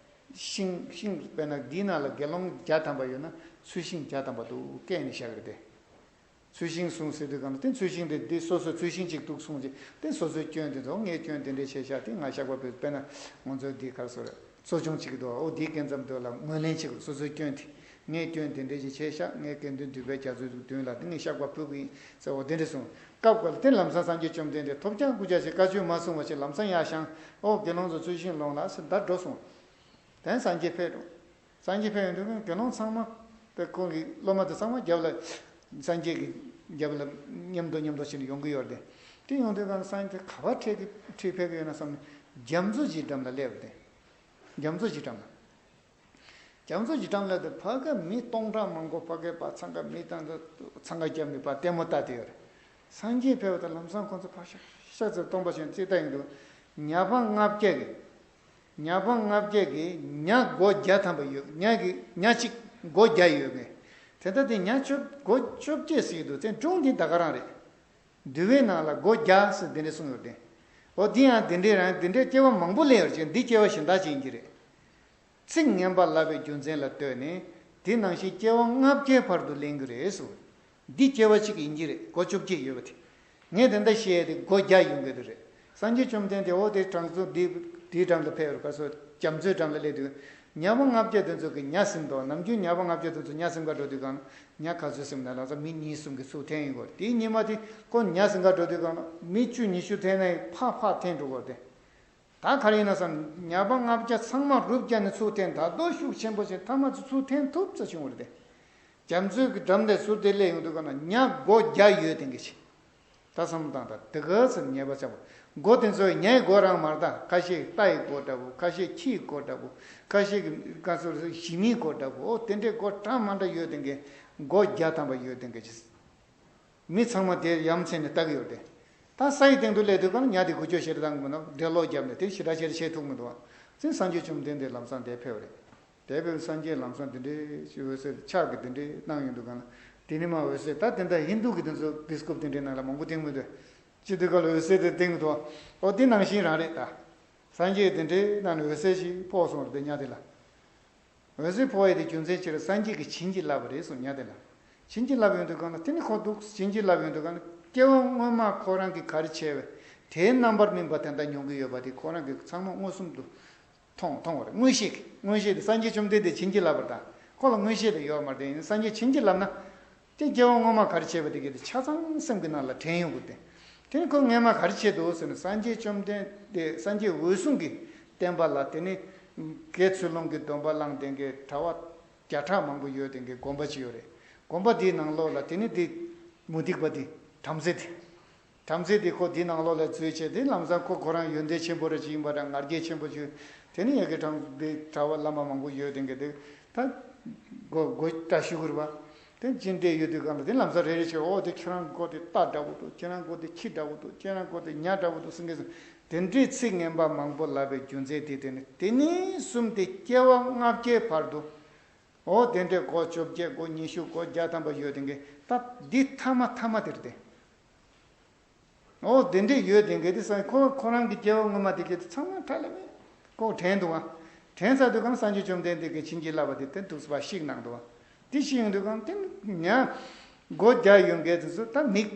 ཤིང་ཤིང་དཔེར་ན་འདིའི་ནང་ལ་དགེ་སློང་བརྒྱ་ཐམ་པ་ཡོད་ན་ཚུལ་ཤིང་བརྒྱ་ཐམ་པ་འདུག་བཀལ་ནས་བཞག་གི་རེད་དེ། ཚུལ་ཤིང་གསུངས་ཟེར་དུས་གང་ན་དེ་ཚུལ་ཤིང་དེ་འདི་སོ་སོ་ཚུལ་ཤིང་གཅིག་འདུག་གསུངས་ཀྱི་དེ་སོ་སོའི་སྐྱོན་དེ་ཚོ་ངའི་སྐྱོན་དེ་འདྲས་བྱས་ཤག་དེ་ང་བཤགས་པ་ཕུལ་དཔེར་ན་ང་ཚོའི་འདི་གར་སོ་རེད། གསོ་སྦྱོང་བྱེད་ཀྱི་འདུག་འོ་འདིའི་སྐབས་མཚམས་དེ་ལ་ངོས་ལེན་བྱེད་དགོས། སོ་སོའི་སྐྱོན་དེ། ངས་སྐྱོན་དེ་འདྲ་ཞིག་བྱས་ཤག་ངས་དགེ་འདུན་འདུས་པའི་རྒྱ་མཚོའི་མདུན་ལ་དེ་ངས་བཤགས་པ་ཕུལ་གི་ཡིན་ཟེར། འོ་དེ་འདྲ་གསུངས། སྐབས་འགའ་ལ་དེ་ལམ་སང་སངས་རྒྱས་བཅོམ་ལྡན་འདས་ཐོབ་རྐྱང་སྐུ་ཕྱྭ་ཞིག་བཀའ་ཆོས་མ་གསུངས་པ་ཞིག་ལམ་སང་ཡར་བཞེངས། འོ་དགེ་སློང་ཚོ་ཚུལ་ཤིང་སློང་ལ་ཟེར་ད་འགྲོ་སོང་། དེ་སངས་རྒྱས་ཕེབས་འགྲོ། སངས་རྒྱས་ཕེབས་ཡོང་དུས་དགེ་སློང་ཚང་མ་དེ་ཁོང་གི་སློབ་མ་དེ་ཚང་མ་རྒྱབ་ལ་སངས་རྒྱས་ཀྱི་རྒྱབ་ལ་མཉམ་དུ་མཉམ་དུ་ཕྱིན་ནས་ཡོང་གི་ཡོད་རེད། དེ་ཡོང་དུས་གང་སངས་རྒྱས་ག་པར་ཁྲིད་ཀྱི་ཁྲིད་ཕེབས་ཀྱི་ཡོད་ན་བསམ་ནས་རྒྱ་མཚོ་གི་འགྲམ་ལ་སླེབས་ཏེ། རྒྱ་མཚོ་གི་འགྲམ་ལ། རྒྱ་མཚོ་གི་འགྲམ་ལ་དེ་ཕ་གི་མི་སྟོང་ཕྲག་མང་པོ་ཕ་གི་པ་འཚང་ཁ་མི་བཏང་དུ་འཚང་ཁ་རྒྱབ་ནས་པ་ལྟད་མོ་ལྟ་དེ་ཡོད་རེད། སངས་རྒྱས་ཕེབས་པ་དང་ལམ་སང་ཁོང་ཚོ་ཕ་ཤ་ཤ་ཚེ་སྟོང་པ་ཞིག་རྩིས་ལྟ་ཡིན་འདུག་ཉ་པང་ལྔ་བརྒྱ་གི། ཉ་པང་ལྔ་བརྒྱ་གི་ཉ་མགོ་བརྒྱ་ཐམ་པ་ཡོད། ཉ་གི་ཉ་གཅིག་མགོ་བརྒྱ་ཡོད་མཁན། དེ་ལྟ་དེ་ཉ་བཅོ་མགོ་བཅོ་བརྒྱད་ཟེར་གྱི་འདུག་དེ་སྒྲུང་འདི་ད་ག་རང་རེད། འདུལ་བའི་ནང་ལ་མགོ་བརྒྱ་ཟེར་དེ་འདྲས་གསུངས་ཡོད་དེ། འོ་དེ་ཡང་དེ་འདྲས་རང་དེ་འདྲས་སྐྱེ་བ་མང་པོ་ལེན་ཡོད་ཅིང་འདི་སྐྱེ་བ་གཞན་དག་ཅིག་ཡིན་གྱི་རེད། ཚིག་ངན་པ་ལབ་པའི་རྒྱུ་མཚན་ལ་ལྟོས་ནས་དེ་ནང་བཞིན་སྐྱེ་བ་ལྔ་བརྒྱའི་བར་དུ་ལེན་གྱི་རེད་ཟེར། འདི་སྐྱེ་བ་གཅིག་ཡིན་གྱི་རེད། མགོ་བཅོ་བརྒྱད་ཡོད་པ་དེ། ངས་དེ་འདྲ་བཤད་དེ་སྒོ་བརྒྱ་ཡོང་གི་འདུག་རེད། སངས་རྒྱས་བཅོམ་ལྡན་འདས་འོ་དེ་དྲང་སྲོང་འདི་དེའི་འགྲམ་ལ་ཕེབས་རུ་ག་སོ་རྒྱ་མཚོའི་འགྲམ་ལ་སླེབས་དུས། ཉ་པ་ལྔ་བརྒྱ་དེ་ཚོ་གི་ཉ་ཟིན་ཏོ། ནམ་རྒྱུན་ཉ་པ་ལྔ་བརྒྱ་དེ་ཚོ་ཉ་ཟིན་ག་འགྲོ་དུས་གང་ན་ཉ་ག་ཚོད་ཟིན་ན་ལ་ས་མི་གཉིས་གསུམ་གི་ཚུར་འཐེན་ཡོང་གི་རེད། དེའི་ཉི་མ་དེ་ཁོ་ཉ་ཟིན་ག་འགྲོ་དུས་གང་ན་མི་བཅུ་ཉི་ཤུ་འཐེན་ནས་ཕར་ཕར་འཐེན་འགྲོ་གི་རེད་དེ། ད་ག་རེ་ཡིན་ན་བསམ། ཉ་པ་ལྔ་བརྒྱ་ཚང་མ་རུབ་བརྒྱབ་ནས་ཚུར་འཐེན། ད་དོ་ཤུགས་ཆེན་པོ་ཞིག་མཐའ་མ་ཚུར་འཐེན་ཐུབ་ས་བྱུང་བ་རེད་དེ། རྒྱ་མཚོའི་གི་འགྲམ་དེ་ཟུར་དེ་སླེབས་ཡོང་དུས་ག་ན་ཉ་སྒོ་བརྒྱ་ཡོད་དེ་འགའ་ཞིག་ད་བསམ་བློ་བཏང་ད་དེ་ག་ཚོད་ཉེས་པ་ཆགས་པ། སྒོ་དེ་ཚོ་ཉའི་སྒོ་རང་མ་རེད་ད། ཁ་ཤས་རྟའི་སྒོ་འདྲ་པོ། ཁ་ཤས་ཁྱིའི་སྒོ་འདྲ་པོ། ཁ་ཤས་ཀྱི་ག་ཚོད་ཞི་མིའི་སྒོ་འདྲ་པོ། འོ་དེ་འདྲའི་སྒོ་འདྲ་མ་འདྲ་ཡོད་དེ་འགའ། སྒོ་བརྒྱ་ཐམ་པ་ཡོད་དེ་འགའ་ཞིག་མི་ཚང་མ་དེར་ཡ་མཚན་ནས་ལྟ་གི་ཡོད་དེ། ད་ས་ཡི་སྟེང་དུ་སླེབས་དུས་གང་ཉ་དེ་འགུལ་སྐྱོད་ཞེ་དྲག་བཏང་གི་མི་འདུག་འགྲེ་ལོག་བརྒྱབ་ནས་དེ་ཞེ་དྲག་ཞེ་དྲག་བྱེད་ཐུབ་མི་འདུག་ཨ་ཙི་སངས་རྒྱས་བཅོམ་ལྡན་འདས་ལམ་སང་དེར་ཕེབས་པ་རེད། དེ་བས་སངས་རྒྱས་ལམ་སང་དེ་འདྲའི་ཞུ་འོད་ཟེར་ཕྱག་གི་དེ་འདྲའི་གནང་ཡོང་དུས་གང་ལ། དེ་ནི་མ་འོད་ཟེར་ད་དེ་འདྲ་ཧིན་དུ་གི་དེ་ཚོ་བི་སི་ཀོབ་དེ་འདྲའི་ནང་ལ་མང་པོ་བཏིང་མི་འདུག་ཅི་དུས་གང་ལ་འོད་ཟེར་དེ་བཏིང་མི་འདུག་ཨོ་དེ་ནང་བཞིན་རང་རེད་ད། སངས་རྒྱས་དེ་འདྲའི་ནང་ནས་འོད་ཟེར་ཞིག་ཕོག་སོང་རེད་དེ་ཉ་དེ་ལ། འོད་ཟེར་ཕོག་ཡས་དེ་རྒྱུ་མཚན་ཅི་རེད། སངས་རྒྱས་ཀྱིས་བྱིན་གྱིས་བརླབས་པ་རེད་གསུངས་ཉ་དེ་ལ། བྱིན་གྱིས་བརླབས་ཡོང་དུས་གང་ལ་དེ་ནི་ཁོ་འདུག་བྱིན་གྱིས་བརླབས་ཡོང་དུས་གང་ལ་སྐྱེ་བ་སྔོན་མ་ཁོ་རང་གིས་ག་རེ་བྱས་པས་དེའི་རྣམ་པར་སྨིན་པ་དེ་འདྲ་མྱོང་གི་ཡོད་པ་དེ་ཁོ་རང་གིས་ཚང་མ་མངོན་སུམ་དུ། མཐོང་མཐོང་བ་རེད། མངོན་ཤེས་ཀྱིས། མངོན་ཤེས་དེ་སངས་རྒྱས་བཅོམ་ལྡན་འདས་བྱིན་གྱིས་བརླབས་པ་དང་ཁོ་ལ་མངོན་ཤེས་དེ་ཡོད་མ་རེད། དེ་ཡིན་སངས་རྒྱས་བྱིན་གྱིས་བརླབས་ན། དེ་སྐྱེ་བ་སྔོན་མ་ག་རེ་བྱས་པ་དེ་གས་དེ་ཆ་ཚང་སེམས་ཀྱི་ནང་ལ་དྲན་ཡོང་གི་དེ། དེ་ནི་ཁོ་སྔོན་མ་ག་རེ་བྱས་འདུག་ཟེར་ན་སངས་རྒྱས་བཅོམ་ལྡན་འདས་སངས་རྒྱས་འོད་སྲུང་གི་བསྟན་པ་ལ་དེ་ནི། དགེ་ཚུལ་སློང་གི་སྡོམ་པ་བླངས་དེ་གས་གྲྭ་པ་བརྒྱ་ཕྲག་མང་པོ་ཡོད་དེ་གས་དགོན་པ་ཅིག་ཡོད་རེད། དགོན་པ་དེའི་ནང་ལོགས་ལ་དེ་ནི་དེ་མུ་སྟེགས་པ་དེ་བྲམ་ཟེ་དེ། བྲམ་ཟེ་དེ་ཁོ་དེའི་ནང་ལོགས་ལ་འཛུལ་བྱས་དེ་ལམ་སང་ཁོ་ཁོ་རང་ཡོན་ཏན་ཆེན་པོ་རེ་ཅིག་ཡིན་པ་འདྲ་ང་རྒྱལ་ཆེན་པོ་བྱུང་། དེ་ནི་ཡ་གི་གྲངས་དེ་གྲྭ་པ་བླ་མ་མང་པོ་ཡོད་དེ་གི་དེ་ད་སྒོ་སྒོ་བཀྲ་ཤིས་གུར་པ་དེ་ཅི་འདྲས་ཡོད་དུས་གང་ལ་དེ་ལམ་སང་རེ་རེ་བྱས་ཨོ་དེ་ཁྱེད་རང་སྒོ་དེ་རྟ་འདྲ་པོ་འདུག་ཁྱེད་རང་སྒོ་དེ་ཁྱི་འདྲ་པོ་འདུག་ཁྱེད་རང་སྒོ་དེ་ཉ་འདྲ་པོ་འདུག་ཟེར་མཁན་སོང་། དེ་འདྲའི་ཚིག་ངན་པ་མང་པོ་ལབ་པའི་རྒྱུ་མཚན་དེ་དེ་ནི་དེ་ནས་བཟུང་སྟེ་སྐྱེ་བ་ལྔ་བརྒྱའི་བར་དུ་ཨོ་དེ་འདྲའི་སྒོ་བཅོ་བརྒྱད་སྒོ་ཉི་ཤུ་སྒོ་བརྒྱ་ཐམ་པ་ཡོད་དེ་གི་ད་འདི་ཐ་མ་ཐ་མ་དེ་རེད་དེ། ཨོ་དེ་འདྲས་ཡོད་དེ་གལ་ཏེ་སང་ཁོ་ཁོ་རང་གི་སྐྱེ་བ་སྔོན་མ་དེ་གལ་ཏེ་ཚང་མ་ཁྲ་ལམ་མེ་ཁོ་དྲན་འདུག་ཨ། དྲན་ཚར་དུས་གང་སངས་རྒྱས་བཅོམ་ལྡན་འདས་ཀྱིས་བྱིན་གྱིས་བརླབས་པ་དེ་དེ་འདུག་སེ་ཕར་བཤིག་གནང་འདུག་ཨ། དེ་བཤིག་ཡོང་དུས་གང་དེ་ཉ་སྒོ་བརྒྱ་ཡོད་མཁན་དེ་ཚོ་ད་མིག་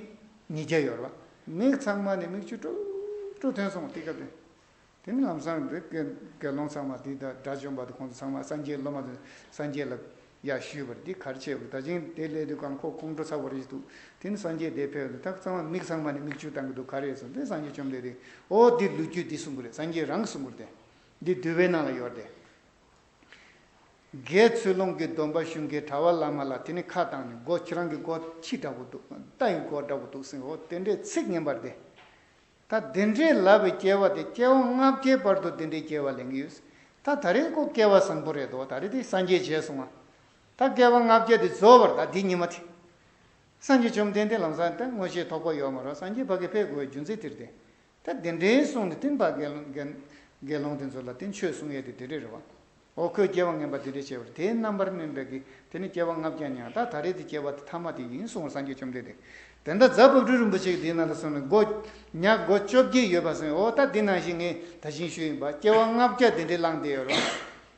ཉིས་བརྒྱ་ཡོད་རེད་བ། མིག་ཚང་མ་ནས་མིག་ཆུ་དཀྲུག་དཀྲུག་ཐོན་སོང་དེ་སྐབས་དེ། དེ་ནི་ལམ་སང་དེ་དགེ་དགེ་སློང་ཚང་མ་དེ་དང་དགྲ་བཅོམ་པ་དེ་ཁོང་ཚོ་ཚང་མ་སངས་རྒྱས་སློབ་མ་དེ་སངས་རྒྱས་ལ་ཡར་ཞུས་པར་འདི་ག་རེ་བྱས་པ་ད་ཅིང་དེ་སླེབས་དུས་གང་ཁོ་ཁོང་ཁྲོ་ཚ་བོ་རེ་ཞིག་འདུག་དེ་ནི་སངས་རྒྱས་དེ་ཕེབས་དུས་ད་ཚང་མ་མིག་ཚང་མ་ནས་མིག་ཆུ་བཏང་གི་འདུག་ག་རེ་སོང་དེ་སངས་རྒྱས་བཅོམ་ལྡན་འདས་ཨོ་འདི་ལོ་རྒྱུས་འདི་གསུང་གི་རེད། སངས་རྒྱས་རང་གིས་གསུང་གི་རེད་དེ། འདི་འདུལ་བའི་ནང་ལ་ཡོད་རེད། དགེ་ཚུལ་སློང་གི་སྡོམ་པ་ཞུ་མཁན་གྲྭ་པ་བླ་མ་ལ་དེ་ནི་ཁ་བཏང་ནས་སྒོ་ཁྱེད་རང་གི་སྒོ་ཁྱི་འདྲ་པོ་འདུག་རྟ་ཡི་སྒོ་འདྲ་པོ་འདུག་ཟེར་ཨོ་དེ་འདྲའི་ཚིག་ངན་པ་རེད་དེ། ད་དེ་འདྲའི་ལབ་པའི་སྐྱེ་བ་དེ་སྐྱེ་བ་ལྔ་བརྒྱའི་བར་དུ་དེ་འདྲའི་སྐྱེ་བ་ལེན་གྱི་ཡོད། ད་ད་རེས་ཁོ་སྐྱེ་བ་བཟང་པོ་རེད་དོ། ད་རེས་དེ་སངས་རྒྱས་བྱས་སོང་ང་། ད་སྐྱེ་བ་ལྔ་བརྒྱ་དེ་རྫོགས་པར་ད་དེ་ཉི་མ་དེ། སངས་རྒྱས་བཅོམ་ལྡན་འདས་ལམ་སང་ད་མངོན་ཤེས་ཐོགས་པ་ཡོད་མ་རེད། སངས་རྒྱས་ཕ་གི་ཕེབས་དགོས་པའི་རྒྱུ་མཚན་དེ་རེད་དེ། ད་དེ་འདྲའི་གསུངས་ནས་བསྟན་པ་དགེ་སློང་དགེ་དགེ་སློང་དེ་ཚོ་ལ་བསྟན་ཆོས་གསུང་ཡས་དེ་དེ་འདྲས་རེད་བ། འོ་ཁོས་སྐྱེ་བ་ངན་པ་དེ་འདྲས་བྱས་པར་དེའི་རྣམ་པར་སྨིན་པའི་གི་དེ་ནི་སྐྱེ་བ་ལྔ་བརྒྱ་མྱངས་ད་ད་རེས་དེ་སྐྱེ་བ་དེ་ཐ་མ་དེ་ཡིན་གསུངས་པར་སངས་རྒྱས་བཅོམ་ལྡན་འདས། དེ་འདྲ་རྫ་བབ་ཀྲུ་རིན་པོ་ཆེ་གི་དེའི་ནང་ལ་སོང་ནས་སྒོ་ཉ་སྒོ་བཅོ་བརྒྱད་ཡོད་པ་སོང་འོ་ད་དེ་ནང་བཞིན་ངས་ད་བཞིན་ཞུས་ཡིན་པ་སྐྱེ་བ་ལྔ་བརྒྱ་དེ་འདྲས་བླངས་བསྡད་ཡོད་རེད།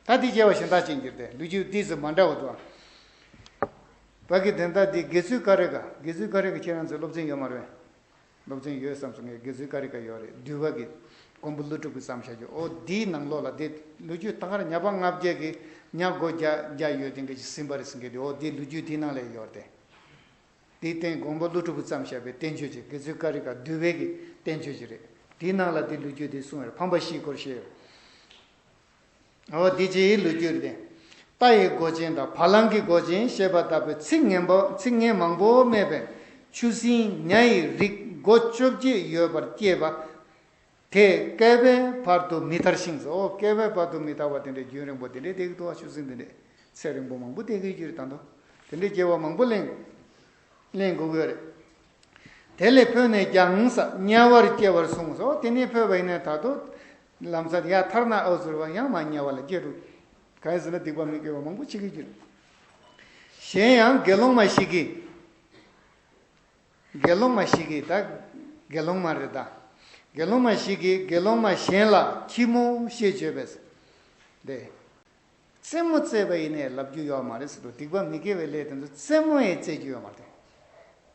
ད་དེ་སྐྱེ་བ་གཞན་དག་ཅན་གྱུར་ཏེ་ལོ་རྒྱུས་དེ་ཚོ་མ་འདྲ་བ་འདུག་བ་གི་དེ་འདྲ་དེ་དགེ་ཚུལ་ཀ་རེ་ག་དགེ་ཚུལ་ཀ་རེ་ག་ཁྱེད་རང་ཚོའི་སློབ་ཚན་ཡོད་མ་རེད། སློབ་ཚན་ཡོད་བསམ་སོང་ངས། དགེ་ཚུལ་ཀ་རི་ཀ་ཡོད་རེད། འདུལ་བ་གི་མགོན་པོ་ཀླུ་སྒྲུབ་ཀྱིས་བརྩམས་བཞག་རྒྱུ་འོ་འདིའི་ནང་ལོགས་ལ་དེ་ལོ་རྒྱུས་ད་ག་ར་ཉ་པ་ལྔ་བརྒྱ་གི་ཉ་སྒོ་བརྒྱ་བརྒྱ་ཡོད་དེ་འགའ་ཞིག་ཟིན་པ་རེད་ཟེར་མཁན་དེ་འོ་དེ་ལོ་རྒྱུས་དེའི་ནང་ལ་ཡོད་རེད། དེའི་སྟེང་མགོན་པོ་ཀླུ་སྒྲུབ་ཀྱིས་བརྩམས་བཞག་པའི་བསྟན་བཅོས་ཀྱི་དགེ་ཚུལ་ཀ་རི་ཀ་འདུལ་བའི་གི་བསྟན་བཅོས་ཅིག་རེད། དེའི་ནང་ལ་དེ་ལོ་རྒྱུས་དེ་གསུངས་ཡོད་རེད། ཕམ་པ་བཞིའི་སྐོར་བཤད་ཡོད་རེད། འོ་དེ་ཅིའི་ལོ་རྒྱུས་རེད། རྟ་ཡི་མགོ་ཅན་དང་བ་ལང་གི་མགོ་ཅན་ཞེས་པ་ལྟ་བུའི་ཚིག་ངན་པ་ཚིག་ངན་མང་པོ་སྨྲས་པས་ཆུ་སྲིན་ཉ་ཡི་རིགས་མགོ་བཅོ་བརྒྱད་ཡོད་པར་སྐྱེས་པ། དེ་བསྐལ་པའི་བར་དུ་མི་ཐར་ཞིང་། འོ་བསྐལ་པའི་བར་དུ་མི་ཐར་བ་དེ་འདྲའི་རྒྱུན་རིང་པོ་དེ་འདྲའི་དེ་གི་ཐུ་བ་ཆུ་སྲིན་དེ་འདྲའི་ཚེ་རིང་པོ་མང་པོ་དེ་གི་རྒྱུ་རེད། ད་དོ་དེ་འདྲའི་སྐྱེ་བ་མང་པོ་ལེན་ལེན་དགོས་ཀྱི་ཡོད་རེད། དེ་ལས་འཕོས་ནས་ཀྱང་ས་དམྱལ་བར་སྐྱེ་བར་གསུངས་སོ། དེ་ནས་འཕོས་པ་ཡིན་ན་ད་དུ་ལམ་སང་ཡར་ཐར་ན་ཨོ་ཟེར་བ་ཡང་མ་དམྱལ་བ་ལ་སྐྱེ་འགྲོ། གང་ཡིན་ཟེར་ན་སྡིག་པ་མི་དགེ་བ་མང་པོ་བྱེད་ཀྱི་ཡོད། གཞན་ཡང་དགེ་སློང་མ་ཞིག་གིས། དགེ་སློང་མ་ཞིག་གིས་ད་དགེ་སློང་མ་རེད་ད། དགེ་སློང་མ་ཞིག་གིས་དགེ་སློང་མ་གཞན་ལ་ཁྱི་མོ་ཞེས་བརྗོད་པས། དེ། རྩེད་མོ་རྩེས་པ་ཡིན་ནའི་ལབ་རྒྱུ་ཡོད་མ་རེད་ཟེར་དུས་སྡིག་པ་མི་དགེ་བའི་ལས་དེ་ཚོ་རྩེད་མོ་ཡང་རྩེད་རྒྱུ་ཡོད་མ་རེད།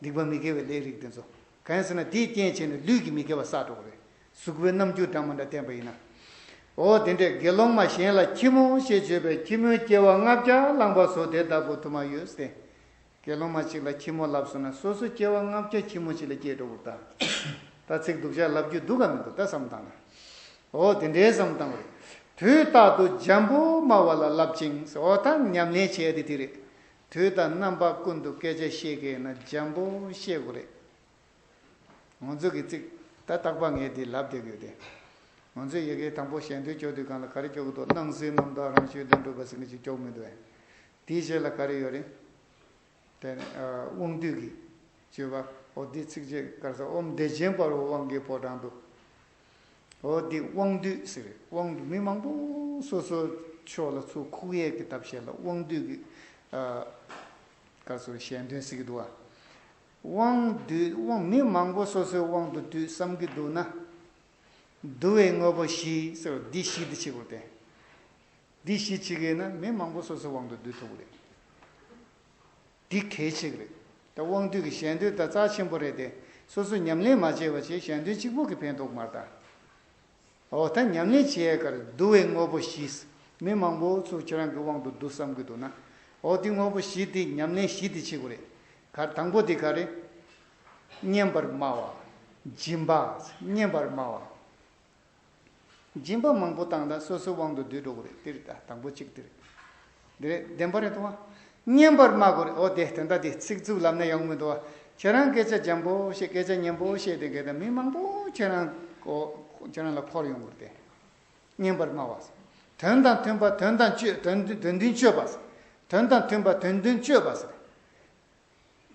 སྡིག་པ་མི་དགེ་བའི་ལས་རིགས་དེ་ཚོ་ གང་ཟེར་ན་དེའི་རྐྱེན་བྱས་ནས་ལུས་ཀྱི་མི་དགེ་བ་བསགས་འགྲོ་གི་རེད། གཟུགས་པོའི་རྣམ་འགྱུར་འདྲ་མི་འདྲ་བསྟན་པ་ཡིན་ན། འོ་དེ་འདྲས་དགེ་སློང་མ་གཞན་ལ་ཁྱི་མོ་ཞེས་བརྗོད་པའི་ཁྱི་མོའི་སྐྱེ་བ་ལྔ་བརྒྱ་བླངས་པ་སོགས་དེ་ལྟ་བུ་དུ་མ་ཡོད་ཟེར། དགེ་སློང་མ་གཅིག་ལ་ཁྱི་མོ་ལབ་སོང་ན་སོ་སོ་སྐྱེ་བ་ལྔ་བརྒྱ་ཁྱི་མོ་གཅིག་ལ་སྐྱེས་འགྲོ་གི་རེད་ད། ད་ཚིག་སྡུག་ཅག་ལབ་རྒྱུ་འདུག་ག་མི་འདུག་ད་བསམ་བཏང་ན། འོ་དེ་འདྲའི་བསམ་བཏང་བ་རེད། དུས་རྟག་ཏུ་འཇམ་པོ་སྨྲ་བ་ལ་བསླབ་ཅིང་ཟེར། འོ་ད་ཉམས་ལེན་བྱས་ཏེ་དེ་རེད། དུས་དང་རྣམ་པ་ཀུན་ཏུ་སྐད་ཆ་བཤད་མཁན་ན་འཇམ་པོ་བཤད་དགོས་རེད། ང་ཚོ་གི་ཚིག་ད་རྟག་པར་ངས་འདི་ལབ་བསྡད་ཡོད་དེ། ང་ཚོས་ཡི་གེ་དང་པོ་ཞལ་འདོན་སྐྱོར་དུས་སྒང་ལ་ག་རེ་སྐྱོར་གི་འདུག་སྣང་སྲིད་རྣམ་དག་རང་བཞིན་ལྷུན་གྲུབ་པ་ཟེར་མཁན་ཅིག་སྐྱོར་མི་འདུག་ཨེ། དེའི་རྗེས་ལ་ག་རེ་ཡོད་རེད། དེ་ནས་ཨ་དབང་སྡུད་ཀྱི་སྤྱོད་པ། འོ་འདི་ཚིགས་བཅད་ག་རེ་ཟེར། ཨོཾ་བདེ་ཆེན་འབར་བའི་དབང་གི་ཕོ་བྲང་དུ། འོ་འདི་དབང་སྡུད་ཟེར། དབང་སྡུད་མི་མང་པོ་སོ་སོའི་ཕྱོགས་ལ་ཚུར་ཁུག་ཡས་ཀྱི་ཐབས་ཤེས་ལ་དབང་སྡུད་ཀྱི་ཨ་ག་རེ་ཟེར་ཞལ་འདོན་ཟེར་གྱི་འདུག་ཨ། དབང་སྡུད་དབང་མི་མང་པོ་སོ་སོའི་དབང་དུ་སྡུད་བསམ་གྱི་འདུག་ན། བསྡུ་བའི་དངོས་པོ་བཞི་ཟེར་བ་འདི་བཞི་འདི་བྱེད་དགོས་ཏེ། འདི་བཞི་བྱེད་ཀྱི་ན་མི་མང་པོ་སོ་སོའི་དབང་དུ་སྡུད་ཐུབ་ཀྱི་རེད། འདི་གལ་ཆེ་གི་རེད། ད་དབང་སྡུད་ཀྱི་ཞལ་འདོན་ད་རྩ་ཆེན་པོ་རེད་དེ། སོ་སོ་ཉམས་ལེན་མ་བྱས་པ་བྱས་ཞལ་འདོན་གཅིག་པོ་གིས་ཕན་ཐོགས་མ་རེད་ད། འོ་ད་ཉམས་ལེན་བྱེད་ཡས་གར་བསྡུ་བའི་དངོས་པོ་བཞི། མི་མང་པོ་ཚོ་ཁྱེད་རང་གི་དབང་དུ་བསྡུ་བསམ་གྱི་འདུག་ན། འོ་དེ་དངོས་པོ་བཞི་དེ་ཉམས་ལེན་བཞི་དེ་བྱེད་དགོས་རེད། གར་དང་པོ་དེ་ག་རེད། སྙན་པར་སྨྲ་བ། སྦྱིན་པ། སྙན་པར་སྨྲ་བ། སྦྱིན་པ་མང་པོ་བཏང་ད་སོ་སོའི་དབང་དུ་བསྡུས་འགྲོ་གི་རེད། དེ་རེད་ད་དང་པོ་གཅིག་དེ་རེད། འདི་རེད་བདེན་པ་རེད་དོ། སྙན་པར་སྨྲ་དགོས་རེད། འོ་དེ་དོན་དག་དེ་ཚིག་རྩུབ་ལབ་ན་ཡོང་མི་འདུག་བ། ཁྱེད་རང་སྐད་ཆ་འཇམ་པོ་བཤད་སྐད་ཆ་སྙན་པོ་བཤད་དེ་གས་ད་མི་མང་པོ་ཁྱེད་རང་གོ་ཁྱེད་རང་ལ་འཁོར་ཡོང་གི་རེད་དེ། སྙན་པར་སྨྲ་བ། དོན་དང་མཐུན་པ་དོན་དང་སྤྱོད་དོན་དོན་མཐུན་སྤྱོད་པ། དོན་དང་མཐུན་པ་དོན་མཐུན་སྤྱོད་པ་ཟེར།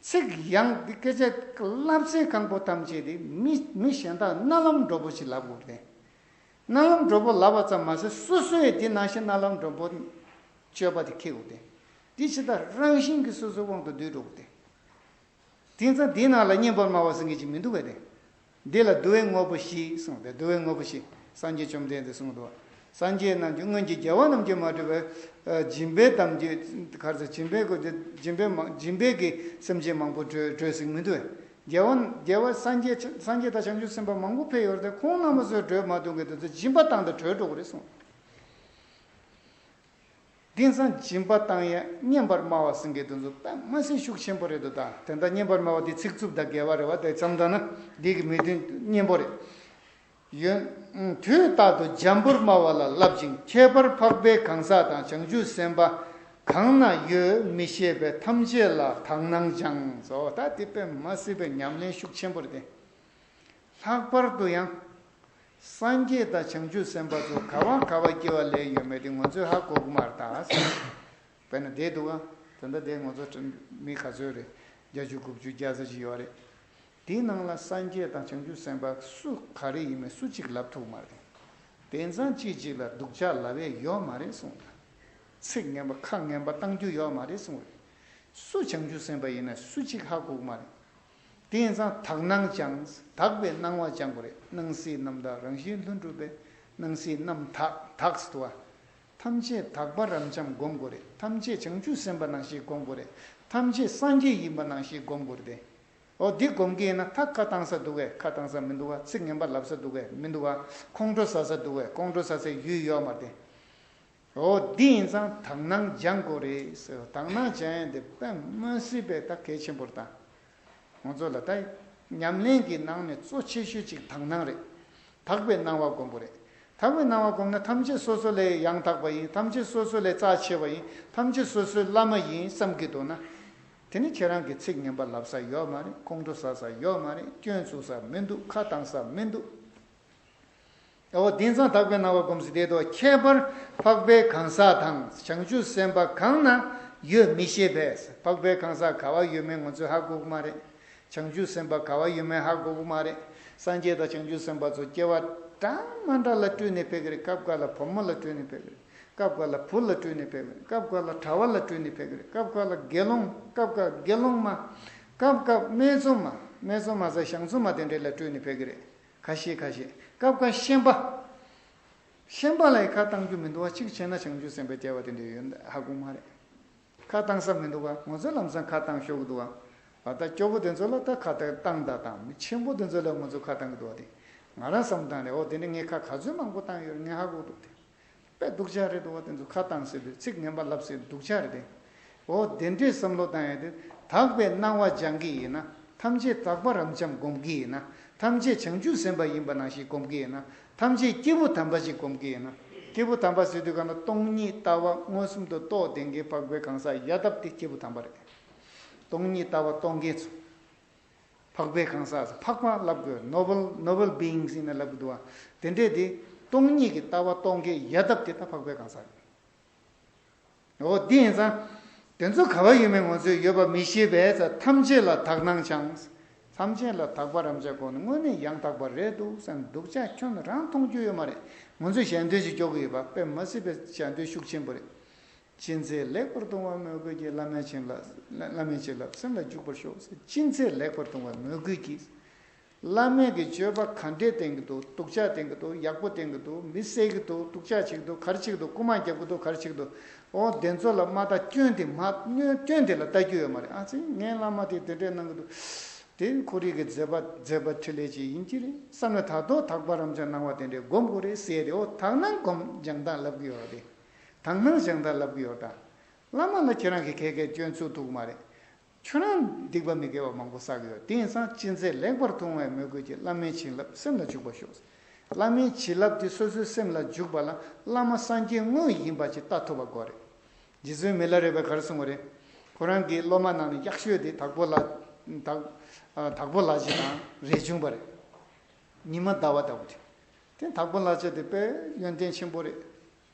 ཚིག་ཡང་འདི་སྐད་ཆ་བསླབ་ཚན་གང་པོ་ཐམས་ཅད་དེ་མི་མི་གཞན་དག་རྣ་ལམ་འགྲོ་པོ་ཞིག་ལབ་དགོས་ཏེ། རྣ་ལམ་འགྲོ་པོ་ལབ་པ་ཙམ་མ་ཟད་སོ་སོས་དེ་ནང་བཞིན་རྣ་ལམ་འགྲོ་པོ་སྤྱོད་པ་དེ་འཁྱེར་དགོས་ཏེ། དེ་ཇི་ལྟར་རང་བཞིན་གྱིས་སོ་སོའི་དབང་དུ་བསྡུས་འགྲོ་དགོས་ཏེ། དེང་སང་འདིའི་ནང་ལ་སྙན་པར་སྨྲ་བ་ཟེར་མཁན་ཅིག་མི་འདུག་པས་ཏེ། འདི་ལ་བསྡུ་བའི་དངོས་པོ་བཞི་གསུངས་ཏེ་བསྡུ་བའི་དངོས་པོ་བཞི། སངས་རྒྱས་བཅོམ་ལྡན་འདས་གསུངས་འདུག་སངས་རྒྱས་རྣམས་ཀྱིས་སྔོན་གྱི་རྒྱལ་བ་རྣམས་ཀྱིས་མ་གྲུབ་པའི་ཨ་སྦྱིན་པའི་གཏམ་རྒྱུད་ག་རེ་ཟེར་སྦྱིན་པའི་སྒོ་ནས་སྦྱིན་པའི་མ་སྦྱིན་པའི་གི་སེམས་ཅན་མང་པོ་སྒྲོལ་སྒྲོལ་ཟིག་མི་འདུག་རྒྱལ་བ་རྒྱལ་བ་སངས་རྒྱས་སངས་རྒྱས་དང་བྱང་ཆུབ་སེམས་དཔའ་མང་པོ་ཕེབས་ཡོད་རེད་དེ་ཁོང་རྣམ་པ་ཚོས་སྒྲོལ་མ་ཐུབ་མཁན་དེ་ཚོ་སྦྱིན་པ་བཏང་སྟེ་གྲོལ་འགྲོ་གི་རེད་གསུངས། དེང་སང་སྦྱིན་པ་བཏང་ཡས་སྙན་པར་སྨྲ་བ་ཟེར་མཁན་དེ་ཚོ་དཔེ་མ་སྲིད་ཤུགས་ཆེན་པོ་རེད་འདུག་ད་དེ་འདྲ་སྙན་པར་སྨྲ་བ་དེ་ཚིག་རྩུབ་དང་འགལ་བ་རེད་བ། དེ་བསམ་ད་ན་འདི་གི་མི་དོན་སྙན་པོ་རེད། ཡོན། དུས་རྟག་ཏུ་འཇམ་པོར་སྨྲ་བ་ལ་བསླབ་ཅིང་ཁྱད་པར་འཕགས་པའི་གང་ཟག་དང་བྱང་ཆུབ་སེམས་དཔའ་གང་ན་ཡོད་མི་ཤེས་པས་ཐམས་ཅད་ལ་དག་སྣང་སྦྱངས་སོ། ད་དེ་དཔེ་མ་སྲིད་པའི་ཉམས་ལེན་ཤུགས་ཆེན་པོ་རེད་དེ། ལྷག་པར་དུ་ཡང་། སངས་རྒྱས་དང་བྱང་ཆུབ་སེམས་དཔའ་ཚོ་ག་བ་ག་བ་སྐྱེ་བ་ལེན་ཡོད་མེད་དེ་ང་ཚོས་ཧ་གོ་གི་མ་རེད་ད། དཔེར་ན་བསྡད་འདུག་ག་ད་ལྟ་དེ་ང་ཚོ་མི་ག་ཚོད་རེད། བརྒྱད་ཅུ་དགུ་བཅུ་བརྒྱ་ཙམ་ཅིག་ཡོད་རེད། དེའི་ནང་ལ་སངས་རྒྱས་དང་བྱང་ཆུབ་སེམས་དཔའ་སུ་ག་རེ་ཡིན་མིན་སུ་གཅིག་ལབ་ཐུབ་མ་རེད། དེང་སང་གཅིག་གཅིག་ལ་སྡུག་ཅག་ལབ་ཡས་ཡོད་མ་རེད་གསུངས། ཚིག་ངན་པ་ཁ་ངན་པ་བཏང་རྒྱུ་ཡོད་མ་རེད་གསུངས་རེད། སུ་བྱང་ཆུབ་སེམས་དཔའ་ཡིན་ན་སུ་གཅིག་ཧ་གོ་གི་མ་རེད། དེ་ཡིན་ཙང་དག་སྣང་སྦྱངས། དག་པའི་སྣང་བ་སྦྱང་དགོས་རེད། སྣང་སྲིད་རྣམ་དག་རང་བཞིན་ལྷུན་གྲུབ་པའི་སྣང་སྲིད་རྣམ་དག་དག་སུ་དུ་བ། ཐམས་ཅད་དག་པ་རབ་འབྱམས་སྒོམ་དགོས་རེད། ཐམས་ཅད་བྱང་ཆུབ་སེམས་དཔའ་ནང་བཞིན་སྒོམ་དགོས་རེད། ཐམས་ཅད་སངས་རྒྱས་ཡིན་པ་ནང་བཞིན་སྒོམ་དགོས་རེད་དེ། འོ་འདི་སྒོམ་གྱི་ཡིན་ན་ད་ཁ་བཏང་ས་འདུག་གས། ཁ་བཏང་ས་མི་འདུག་ག་ཚིག་ངན་པ་ལབ་ས་འདུག་གས་མི་འདུག་ག་ཁོང་ཁྲོ་ཟ་ས་འདུག་གས། ཁོང་ཁྲོ་ཟ་སའི་ཡུལ་ཡོད་མ་རེད་དེ། འོ་འདི་ཡིན་ཙང་དག་སྣང་སྦྱང་དགོས་རེད་ཟེར། དག་སྣང་སྦྱང་ཡས་འདི་དཔེ་མ་སྲིད་པའི་ད་གལ་ཆེན་པོ་རེད་ད། ང་ཚོ་ལ་ད་ཉམས་ལེན་གྱི་ནང་ནས་གཙོ་ཆེ་ཤོས་གཅིག་དག་སྣང་རེད། དག་པའི་སྣང་བ་སྒོམ་དགོས་རེད། དག་པའི་སྣང་བ་སྒོམ་ན་ཐམས་ཅད་སོ་སོ་ལས་ཡང་དག་པ་ཡིན། ཐམས་ཅད་སོ་སོ་ལས་རྩ་ཆེ་བ་ཡིན། ཐམས་ཅད་སོ་སོའི་བླ་མ་ཡིན་བསམ་གྱི་འདུག་ན། དེ་ནི་ཁྱེད་རང་གི་ཚིག་ངན་པ་ལབ་ས་ཡོད་མ་རེད། ཁོང་ཁྲོ་ཟ་ས་ཡོད་མ་རེད། སྐྱོན་བཙུགས་ས་མི་འདུག་ཁ་བཏང་ས་མི་འདུག་འོ་དེང་སང་དག་པའི་སྣང་བ་སྒོམ་ཟེར་དེ་དོ་ཁྱད་པར་འཕགས་པའི་གང་ཟག་དང་བྱང་ཆུབ་སེམས་དཔའ་གང་ན་ཡོད་མི་ཤེས་པས། འཕགས་པའི་གང་ཟག་ག་བ་ཡོད་མེད་ང་ཚོས་ཧ་གོ་གི་མ་རེད། བྱང་ཆུབ་སེམས་དཔའ་ག་བ་ཡོད་མེད་ཧ་གོ་གི་མ་རེད། སངས་རྒྱས་དང་བྱང་ཆུབ་སེམས་དཔའ་ཚོ་སྐྱེ་བ་འདྲ་མ་འདྲ་ལ་སྤྲུལ་ནས་ཕེབས་ཀྱི་རེད། སྐབས་འགའ་ལ་བུ་མོ་ལ་སྤྲུལ་ནས་ཕེབས་ཀྱི་རེད། སྐབས་འགའ་ལ་བུ་ལ་སྤྲུལ་ནས་ཕེབས་ཀྱི་རེད། སྐབས་འགའ་ལ་གྲྭ་པ་ལ་སྤྲུལ་ནས་ཕེབས་ཀྱི་རེད། སྐབས་འགའ་ལ་དགེ་སློང་སྐབས་འགའ་དགེ་སློང་མ། སྐབས་སྐབས་སྨད་འཚོང་མ་སྨད་འཚོང་མ་ཟེར་ཞང་འཚོང་མ་དེ་འདྲས་ལ་སྤྲུལ་ནས་ཕེབས་ཀྱི་རེད། ཁ་ཤས་ཁ་ཤས་སྐབས་འགའ་ཤན་པ། ཤན་པ་ལ་ཡི་ཁ་བཏང་རྒྱུ་མི་འདུག་བ། གཅིག་བྱས་ན་བྱང་ཆུབ་སེམས་དཔའི་སྐྱེ་བ་དེ་འདྲས་ཡོད་ཧ་གོ་མ་རེད། ཁ་བཏང་ས་མི་འདུག་བ། ང་ཚོས་ལམ་སང་ཁ་བཏང་ཤོར་གི་འདུག་བ། ད་ལྟ་སྐྱོ་པོ་དེ་ཚོ་ལ་ད་ཁ་བཏང་བཏང་དང་། མི་ཆེན་པོ་དེ་ཚོ་ལ་ང་ཚོ་ཁ་བཏང་གི་འདུག་བ། དེ་ང་རང་བསམ་བཏང་རེད། འོ་དེ་འདྲ་ངས་ཁ་ག་ཚོད་མང་པོ་བཏང་ཡོད་རེད། ངས་ཧ་གོ་འདུག་དེ། དཔེ་སྡུག་ཅག་རེད་འདུག་བ། དེ་ཚོ་ཁ་བཏང་ཟེར་དུས་ཚིག་ངན་པ་ལབ་ཟེར་སྡུག་ཅག་རེད་དེ། འོ་དེ་འདྲའི་བསམ་བློ་བཏང་ཡ་དེ། དག་པའི་སྣང་བ་སྦྱང་གི་ཡིན་ན། ཐམས་ཅད་དག་པ་རབ་འབྱམས་སྒོམ་གི་ཡིན་ན། ཐམས་ཅད་བྱང་ཆུབ་སེམས་དཔའ་ཡིན་པ་ནང་བཞིན་སྒོམ་གི་ཡིན་ན། ཐམས་ཅད་སྐྱེས་བུ་དམ་པ་ཞིག་སྒོམ་གི་ཡིན་ན། སྐྱེས་བུ་དམ་པ་ཟེར་དུས་ག་ན་སྟོང་ཉིད་ལྟ་བ་མངོན་སུམ་དུ་རྟོགས་ལྡན་གྱི་འཕགས་པའི་གང་ཟག་ཡ་ཐབས་དེ་སྐྱེས་བུ་དམ་པ་རེད། སྟོང་ཉིད་ལྟ་བ་རྟོགས་མཁན་ཚོ། འཕགས་པའི་གང་ཟག་ཟེར། འཕགས་པ་ལབ་དགོས། Noble, Noble Beings ཡིན་ན་ལབ་དགོས་འདུག་བ། དེ་འདྲས་དེ་སྟོང་ཉིད་ཀྱི་ལྟ་བ་རྟོགས་མཁན་ཡ་ཐབས་དེ་ད་འཕགས་པའི་གང་ཟག་རེད། འོ་དེ་ཡིན་ཙང་། དེ་ཚོ་ག་བ་ཡོད་མེད་ང་ཚོས་ཡོད་པ་མི་ཤེས་པས་ཙང་། ཐམས་ཅད་ལ་དག་སྣང་སྦྱངས། ཐམས་ཅད་ལ་དག་པ་རབ་འབྱམས་སྒོམ་ནི་དངོས་གནས་ཡང་དག་པ་རེད་འདུག་བསམ། སྡུག་ཅག་ཁྱོན་རང་མཐོང་རྒྱུ་ཡོད་མ་རེད། ང་ཚོས་ཞལ་འདོན་ཞིག་སྐྱོར་གི་ཡོད་པ། དཔེ་མ་སྲིད་པའི་ཞལ་འདོན་ཤུགས་ཆེན་པོ་རེད། ཅི་མཛད་ལེགས་པར་མཐོང་བའི་མོས་གུས་ཀྱིས། བླ་མའི་བྱིན་རླབས། བླ་མའི་བྱིན་རླབས་སེམས་ལ་འཇུག་པར་ཤོག་ཟེར། ཅི་མཛད་ལེགས་པར་མཐོང་བའི་མོས་གུས་ཀྱིས། བླ་མའི་གི་སྤྱོད་པ་ག་འདྲས་བསྟན་གྱི་འདུག་སྡུག་ཅག་བསྟན་གྱི་འདུག་ཡག་པོ་བསྟན་གྱི་འདུག་མི་བསད་ཀྱི་འདུག་སྡུག་ཅག་བྱེད་ཀྱི་འདུག་ག་རེ་བྱེད་ཀྱི་འདུག་རྐུ་མ་རྒྱག་གི་འདུག་ག་རེ་བྱེད་ཀྱི་འདུག་འོ་དེ་ཚོ་ལ་མ་ལྟ། སྐྱོན་དེ་མ། སྐྱོན་དེ་ལ་ལྟ་རྒྱུ་ཡོད་མ་རེད། ཨ་ཙི། ངའི་བླ་མ་དེ་དེ་འདྲས་གནང་གི་འདུག་དེ་ཁོ་རང་གི་མཛད་པ། མཛད་པ་འཕྲིན་ལས་ཅིག་ཡིན་གྱི་རེད་བསམ་ནས། ད་དུང་དག་པ་རབ་འབྱམས་སྣང་བ་དེ་འདྲས་སྒོམ་དགོས་རེད་ཟེར་ཏེ། འོ་དག་སྣང་སྒོམ་སྦྱང་སྟངས་ལབ་གི་ཡོད་རེད། དག་སྣང་སྦྱང་སྟངས་ལབ་གི་ཡོད་ད། བླ་མ་ལ་ཁྱེད་རང་གིས་ག་གེ་སྐྱོན་ཚུགས་ཐུབ་ཀྱི་མ་རེད། ཁྱོད་རང་སྡིག་པ་མི་དགེ་བ་མང་པོ་བསགས་ཡོད། དེ་ཡིན་ཙང་ཅི་མཛད་ལེགས་པར་མཐོང་བའི་མོས་གུས་ཀྱིས། བླ་མའི་བྱིན་རླབས་སེམས་ལ་འཇུག་པར་ཤོག་བླ་མའི་བྱིན་རླབས་དེ་སོ་སོའི་སེམས་ལ་འཇུག་པ་ལ། བླ་མ་སངས་རྒྱས་དངོས་ཡིན་པ་ཅིག་ལྟ་ཐུབ་པ་དགོས་རེད། རྗེ་བཙུན་མི་ལ་རས་པས་ག་རེ་གསུངས་པ་རེད། ཁོ་རང་གི་སློབ་མ་ནང་ནས་ཡག་ཤོས་དེ་དྭགས་པོ་ལ། དྭགས། ཨ། དྭགས་པོ་ལགས་ཅིག་དང་རས་ཆུང་པ་རེད། ཉི་མ་ཟླ་བ་ལྟ་བུ་དེ། དེ་དྭགས་པོ་ལགས་ཅིག་དེ་དཔེ་ཡོན་ཏན་ཆེན་པོ་རེད།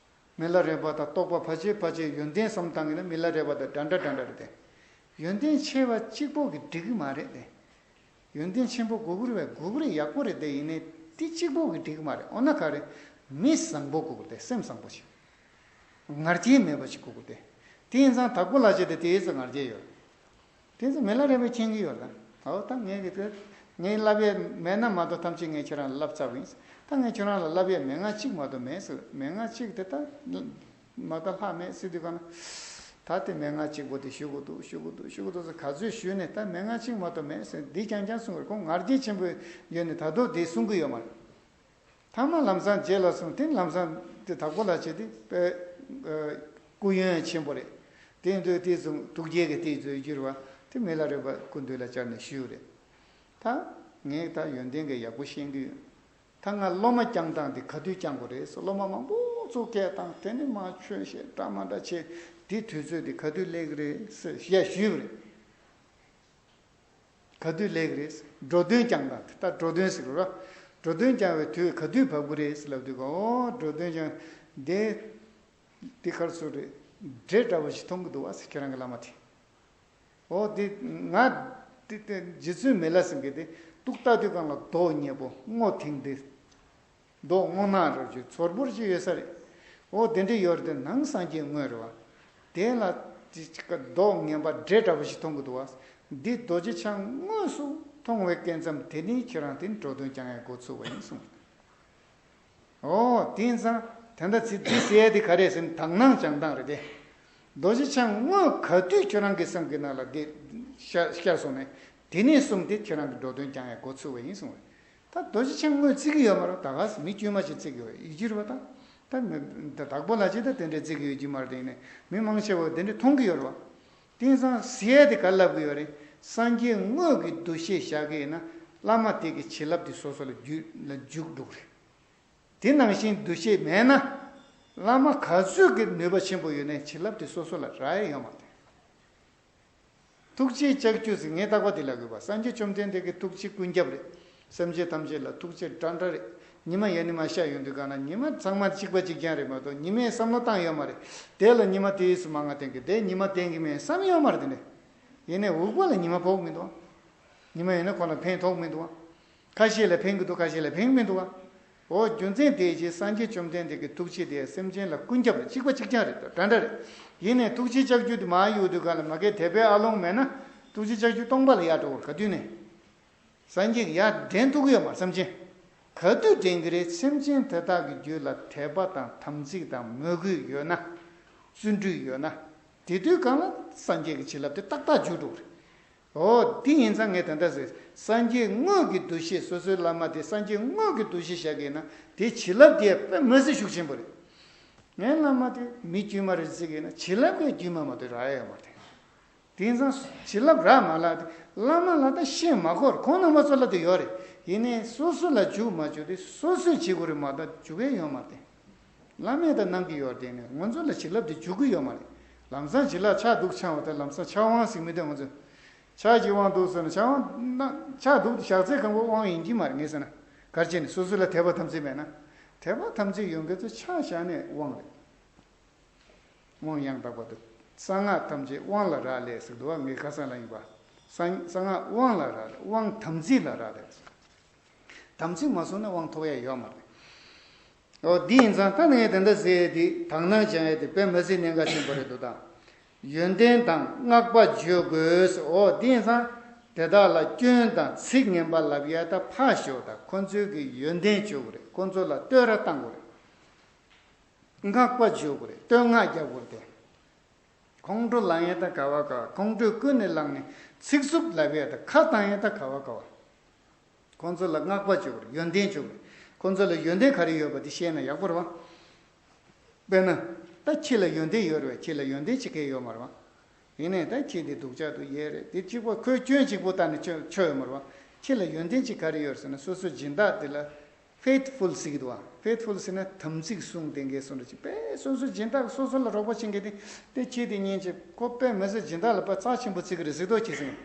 མི་ལ་རས་པ་དང་རྟོགས་པ་ཕལ་ཆེར་ཕལ་ཆེར། ཡོན་ཏན་བསམ་བཏང་གི་ན་མི་ལ་རས་པ་དང་འདྲ་འདྲ་འདྲ་འདྲ་རེད་དེ། ཡོན་ཏན་ཆེ་བ་གཅིག་པོ་གིས་འགྲིག་གི་མ་རེད་དེ། ཡོན་ཏན་ཆེན་པོ་དགོས་ཀྱི་རེད་པས། དགོས་ཀྱི་རེད། ཡག་པོ་རེད་དེ། ཡིན་ནའི་དེ་གཅིག་པོ་གིས་འགྲིག་གི་མ་རེད། འོ་ན་ག་རེ། མི་བཟང་པོ་དགོས་ཀྱི་རེད་དེ། སེམས་བཟང་པོ་ཞིག་ང་རྒྱལ་མེད་པ་ཞིག་དགོས་ཀྱི་རེད་དེ། དེ་ཡིན་ཙང་དྭགས་པོ་ལགས་ཅིག་དེ་དེའི་ཚེ་ང་རྒྱལ་ཡོད། དེ་ཚོ་མི་ལ་རས་པས་མཁྱེན་གྱི་ཡོད་ད། འོ་ད་ངས་གི་དེ། ངས་བསླབ་ཡས་མེད་ན་མ་གཏོགས་ཐམས་ཅད་ངས་ཁྱེད་རང་ལ་བསླབ་ཚར་བ་ཡིན། ད་ངས་ཁྱེད་རང་ལ་བསླབ་ཡས་མན་ངག་གཅིག་མ་གཏོགས་མེད་ཟེར། མན་ངག་གཅིག་དེ་ད་མ་གཏོགས་ལྷག་མེད་ཟེར་དུས་ག་ན། ད་དེ་མན་ངག་གཅིག་པོ་དེ་ཞུ་དགོས་འདུག་ཞུ་དགོས་འདུག་ཞུ་དགོས་འདུག་ཟེར་ག་ཚོད་ཞུས་ནས། ད་མན་ངག་གཅིག་མ་གཏོགས་མེད་ཟེར། འདི་རྐྱང་རྐྱང་གསུང་གི་རེད། ཁོང་ང་རྒྱལ་ཆེན་པོ་ཡོད་ནས་ད་དུང་དེ་གསུང་གི་ཡོད་མ་རེད། ཐ་མ་ལམ་སང་རྗེས་ལ་སོང་། དེ་ལམ་སང་དེ་དྭགས་པོ་ལགས་ཅིག་དེ་དཔེ། ཨ། སྐུ་ཡོན་ཆེན་པོ་རེད། དེ་དུས་དེ་ཚོ་ཐུགས་རྗེ་གིས་དེ་ཚོ་བསྒྱུར་བ་དེ་མི་ལ་རས་པ་སྐུ་མདུན་ལ་བཅར་ནས་ཞུས་རེད། ད་ངས་ད་ཡོན་ཏན་གྱི་ཡག་པོ་ཤེས་ཀྱི་ཡོད། ད་ང་སློབ་མ་བསྐྱང་སྟངས་དེ་ག་དུས་བསྐྱང་དགོས་རེད་ཟེར། སློབ་མ་མང་པོ་ཚོ་སྐད་བཏང་། དེ་ནས་མར་ཆོས་བཤད། འདྲ་མི་འདྲ་བྱས། དེ་དུས་ཚོད་དེ་ག་དུས་སླེབས་ཀྱི་རེད་ཟེར་ཞེས་ཞུས་པ་རེད། ག་དུས་སླེབས་ཀྱི་རེད། འགྲོ་དོན་བསྐྱང་དང་། ད་འགྲོ་དོན་ཟེར་རོ། འགྲོ་དོན་བསྐྱང་བའི་དུས་ག་དུས་བབ་ཀྱི་རེད་ཟེར་ལབ་དུས། ཨོ། འགྲོ་དོན་བསྐྱང་དེ། དེ་ག་རེ་ཟེར་རེད། འདྲེ་འདྲ་བོ་ཞིག་མཐོང་གི་འདུག་བ་ཟེར། ཁྱེད་རང་གི་བླ་མ་དེ། ཨོ་དེ་ང་། དེ་དེ་རྗེ་བཙུན་མི་ལ་ཟེར་མཁན་དེ། ཏོག་ལྟ་དུས་སྒང་ལ་མདོག་ཉེས་པོ། སྔོ་ཐིང་དེ། མདོག་སྔོ་ནག་རོ་ཅིག་ཚོར་པོ་ཅིག་ཡོད་ས་རེད། འོ་དེ་འདྲ་ཡོད་རེད་དེ། ནང་སངས་རྒྱས་དངོས་རེད་བ། དེ་ལ་ཅིག་མདོག་ངན་པ་འདྲེ་འདྲ་པོ་ཞིག་མཐོང་གི་འདུག་བ། འདི་རྡོ་རྗེ་འཆང་དངོས་སུ་མཐོང་བའི་སྐབས་ཙམ་དེ་ནས་ཁྱེད་རང་དེ་འགྲོ་དོན་བསྐྱང་ཡས་འགོ་ཚུགས་པ་ཡིན་གསུངས། འོ་དེ་ཙང་དེ་འདྲ་ཚིག་འདི་ཟེར་ཡས་དེ་ག་རེ་ཟེར་ན། དག་སྣང་སྦྱང་སྟངས་རེད་དེ། རྡོ་རྗེ་འཆང་དངོས་ག་དུས་ཁྱེད་རང་གི་སེམས་ཀྱི་ནང་ལ་འདི་ཤར་ཤར་སོང་ནས། དེ་ནས་བཟུང་སྟེ་ཁྱེད་རང་གི་འགྲོ་དོན་བསྐྱང་ཡས་འགོ་ཚུགས་པ་ཡིན་གསུངས་པ་རེད། ད་རྡོ་རྗེ་འཆང་དངོས་བརྩི་གི་ཡོད་མ་རེད། ད་ག་ས་མི་དཀྱུས་མ་ཅིག་བརྩི་གི་ཡོད་ཡིན་གྱི་རེད་བ། ད་ད་མི་ད་དྭགས་པོ་ལགས་ཅིག་ད་དེ་འདྲས་བརྩི་གི་ཡོད་ཀྱི་མ་རེད། དེ་ཡིན་ནའི་མི་མང་ཆེ་བ་དེ་འདྲས་མཐོང་གི་ཡོད་རེད་བ། དེང་སང་ཟེར་ཡས་དེ་ག་རེ་ལབ་གི་ཡོད་རེད། སངས་རྒྱས་དངོས་ཀྱི་འདུ་ཤེས་བཞག་གི་ཡིན་ན། བླ་མ་དེ་གི་བྱིན་རླབས་དེ་སོ་སོ་ལ་རྒྱུ་ལ་འཇུག་འགྲོ་གི་རེད། དེ་ནང་བཞིན་འདུ་ཤེས་མེད་ན། བླ་མ་ག་ཚོད་ཀྱི་ནུས་པ་ཆེན་པོ་ཡོད་ནའི་བྱིན་རླབས་དེ་སོ་སོ་ལ་རག་ཡས་ཡོད་མ་རེད། ཐུགས་རྗེའི་ལྕགས་ཀྱུ་ཟེར། ངས་རྟག་པར་དེ་ལབ་དགོས་པ། སངས་རྒྱས་བཅོམ་ལྡན་འདས་ཀྱི་ཐུགས་རྗེ་ཀུན་ཁྱབ་རེད། སེམས་ཅན་ཐམས་ཅད་ལ་ཐུགས་རྗེ་འདྲ་འདྲ་རེད། ཉི་མ་ཡར་ནས་མར་ཤར་ཡོང་དུས་སྒང་ལ་ཉི་མ་ཚང་མ་གཅིག་པ་གཅིག་རྐྱང་རེད་མ་གཏོགས། ཉི་མས་བསམ་བློ་བཏང་ཡོད་མ་རེད། དེ་ལ་ཉི་མ་དེའི་སུ་མ་ང་བསྟན་གི། དེ་ཉི་མ་བསྟན་གི་མིན་བསམ་ཡོད་མ་རེད། དེ་ནས་ཡིན་ནའི་འུག་པ་ལ་ཉི་མ་ཕོག་མི་འདུག་ཨ། ཉི་མ་ཡིན་ན་ཁོ་ལ་ཕན་ཐོགས་མི་འདུག་ཨ། ཁ་ཤས་ལ་ཕན་གི་འདུག་ཁ་ཤས་ལ་ཕན་གི་མི་འདུག་ཨ། འོ་རྒྱུ་མཚན་དེའི་ཕྱིར་སངས་རྒྱས་བཅོམ་ལྡན་འདས་ཀྱི་ཐུགས་རྗེ་དེ་སེམས་ཅན་ལ་ཀུན་ཁྱབ་རེད། གཅིག་པ་གཅིག་རྐྱང་རེད། འདྲ་འདྲ་རེད། ཡིན་ནའི་ཐུགས་རྗེའི་ལྕགས་ཀྱུ་དེ་མར་གཡུག་དུས་སྒང་ལ་མ་གི་དད་པའི་ཨ་ལོང་མེད་ན། ཐུགས་རྗེའི་ལྕགས་ཀྱུ་སྟོང་པ་ལ་ཡར་འགྲོ་གི་རེད། ག་དུས་ནས། སངས་རྒྱས་ཀྱིས་ཡར་འདྲེན་ཐུབ་ཀྱི་ཡོད་མ་རེད། སེམས་ཅན། ག་དུས་འདྲེན་གྱི་རེད། སེམས་ཅན་དེ་དག་གི་རྒྱུད་ལ་དད་པ་དང་དམ་ཚིག་དང་མོས་གུས་ཡོད་ན། བརྩོན་འགྲུས་ཡོད་ན། དེ་དུས་སྒང་ལ་སངས་རྒྱས་ཀྱི་བྱིན་རླབས་དེ་ཏག་ཏག་འཇུག་འགྲོ་གི་རེད། འོ་འདི་ཡིན་ཙང་ངས་ད་ལྟ་ཟེར། སངས་རྒྱས་དངོས་ཀྱི་འདུ་ཤེས། སོ་སོའི་བླ་མ་དེ་སངས་རྒྱས་དངོས་ཀྱི་འདུ་ཤེས་བཞག་གི་ཡིན་ན་དེ་བྱིན་རླབས་དེ་དཔེ་མི་སྲིད་ཤུགས་ཆེན་པོ་རེད། ངའི་བླ་མ་དེ་མི་དཀྱུས་མ་རེད་ཟེར་གི་ཡིན་ན་བྱིན་རླབས་ཀྱི་དཀྱུས་མ་མ་གཏོགས་རག་ཡ་ཡོད་མ་རེད། དེང་སང་བྱིན་རླབས་རག་མ་རག་དེ་བླ་མ་ལ་ད་བཤད་མ་དགོས་རེད། ཁོང་རྣམ་པ་ཚོ་ལ་དེ་ཡོད་རེད། ཡིན་ནའི་སོ་སོ་ལ་འཇུག་མ་འཇུག་དེ་སོ་སོས་བྱེད་དགོས་རེད་མ་གཏོགས་འཇུག་གི་ཡོད་མ་རེད། བླ་མས་ད་གནང་གི་ཡོད་རེད། དེ་ནས་ང་ཚོ་ལ་བྱིན་རླབས་དེ་འཇུག་གི་ཡོད་མ་རེད། ལམ་སང་བྱིན་རླབས་ཕྱག་འདུག་འཆང་བ་དང་ལམ་སང་ཕྱག་དབང་ཟེར་མི་དེ་ང་ཚོ་ཕྱག་གི་དབང་འདུག་ཟེར་ན་ཕྱག་དབང་ན་ཕྱག་འདུག་བཞག་ཚེ་གང་པོ་དབང་ཡིན་གྱི་མ་རེད། ངས་ཟེར་ན་གར་བྱས་ནས་སོ་སོ་ལ་དད་པ་དམ་ཚིག་མེད་ན། དད་པ་དམ་ཚིག་ཡོད་མཁན་ཚོ་ཕྱག་བཞག་ནས་དབང་རེད། དབང་ཡང་དག་པར་འདུ། གསང་སྔགས་ཐམས་ཅད་དབང་ལ་རག་ལས་ཟེར་འདུག་བ། ངའི་ཁ་སང་ལ་ཡིན་པ། གསང་གསང་སྔགས་དབང་ལ་རག་ལས། དབང་དམ་ཚིག་ལ་རག་ལས། དམ་ཚིག་མ་བསྲུངས་ན་དབང་ཐོབ་ཡ་ཡོད་མ་རེད། འོ་འདི་ཡིན་ཙང་ད་ངས་དེ་འདྲ་ཟེར་ཡས་དེ་དག་སྣང་སྦྱང་ཡས་དེ་དཔེ་མི་སྲིད་གནད་འགག་ཆེན་པོ་རེད་འདུག་ད། ཡོན་ཏན་དང་བསྔགས་པ་བརྗོད་དགོས། འོ་འདི་ཡིན་ཙང་དེ་དག་ལ་སྐྱོན་དང་ཚིག་ངན་པ་ལབ་ཡས་ད་ཕར་ཞོག་ད། ཁོ་ཚོའི་གི་ཡོན་ཏན་བརྗོད་དགོས་རེད། ཁོ་ཚོ་ལ་བསྟོད་ར་བཏང་དགོས་རེད། བསྔགས་པ་བརྗོད་དགོས་རེད། བསྟོད་བསྔགས་རྒྱག་དགོས་རེད་དེ། ཁོང་ཁྲོ་ལངས་ཡས་ད་ག་བ་ག་བ། ཁོང་ཁྲོས་ཀུན་ནས་བསླངས་ནས་ཚིག་རྩུབ་ལབ་ཡས་ད་ཁ་བཏང་ཡས་ད་ག་བ་ག་བ། ཁོང་ཚོ་ལ་བསྔགས་པ་བརྗོད་དགོས་རེད། ཡོན་ཏན་བརྗོད་དགོས་རེད། ཁོང་ཚོ་ལ་ཡོན་ཏན་ག་རེ་ཡོད་པ་དེ་ཤེས་ན་ཡག་པོ་རེད་བ། དཔེར་ན། ད་ཁྱེད་ལ་ཡོན་ཏན་ཡོད་རེད་བས། ཁྱེད་ལ་ཡོན་ཏན་ཅི་གས་ཡོད་མ་རེད་བ། ཡིན་ནའི་ད་ཁྱེད་འདི་སྡུག་ཅག་ཏུ་ཡས་རེད། དེ་གཅིག་པོ་ཁོའི་སྐྱོན་གཅིག་པོ་ལྟ་ནས་ཆོ་ཆོ་ཡོད་མ་རེད་བ། ཁྱེད་ལ་ཡོན་ཏན་ཅིག་ག་རེ་ཡོད་ཟེར་ན་སོ་སོའི་སྦྱིན་བདག་དེ་ལ་ཕེཐ་ཕུལ་ཟེར་གི་འདུག་བ། ཕེཐ་ཕུལ་ཟེར་ན་དམ་ཚིག་བསྲུང་ལྡན་མཁན་སོ་འདྲ་ཅིག་དཔེ་སོ་སོའི་སྦྱིན་བདག་སོ་སོ་ལ་རོགས་པ་བྱེད་མཁན་དེ་དེ་ཁྱེད་དེ་ཉིན་གཅིག་ཁོ་དཔེ་མི་སྲིད་སྦྱིན་བདག་ལ་དཔེ་རྩ་ཆེན་པོ་བརྩི་གི་རེད་ཟེར་མདོག་བྱེད་སོང་།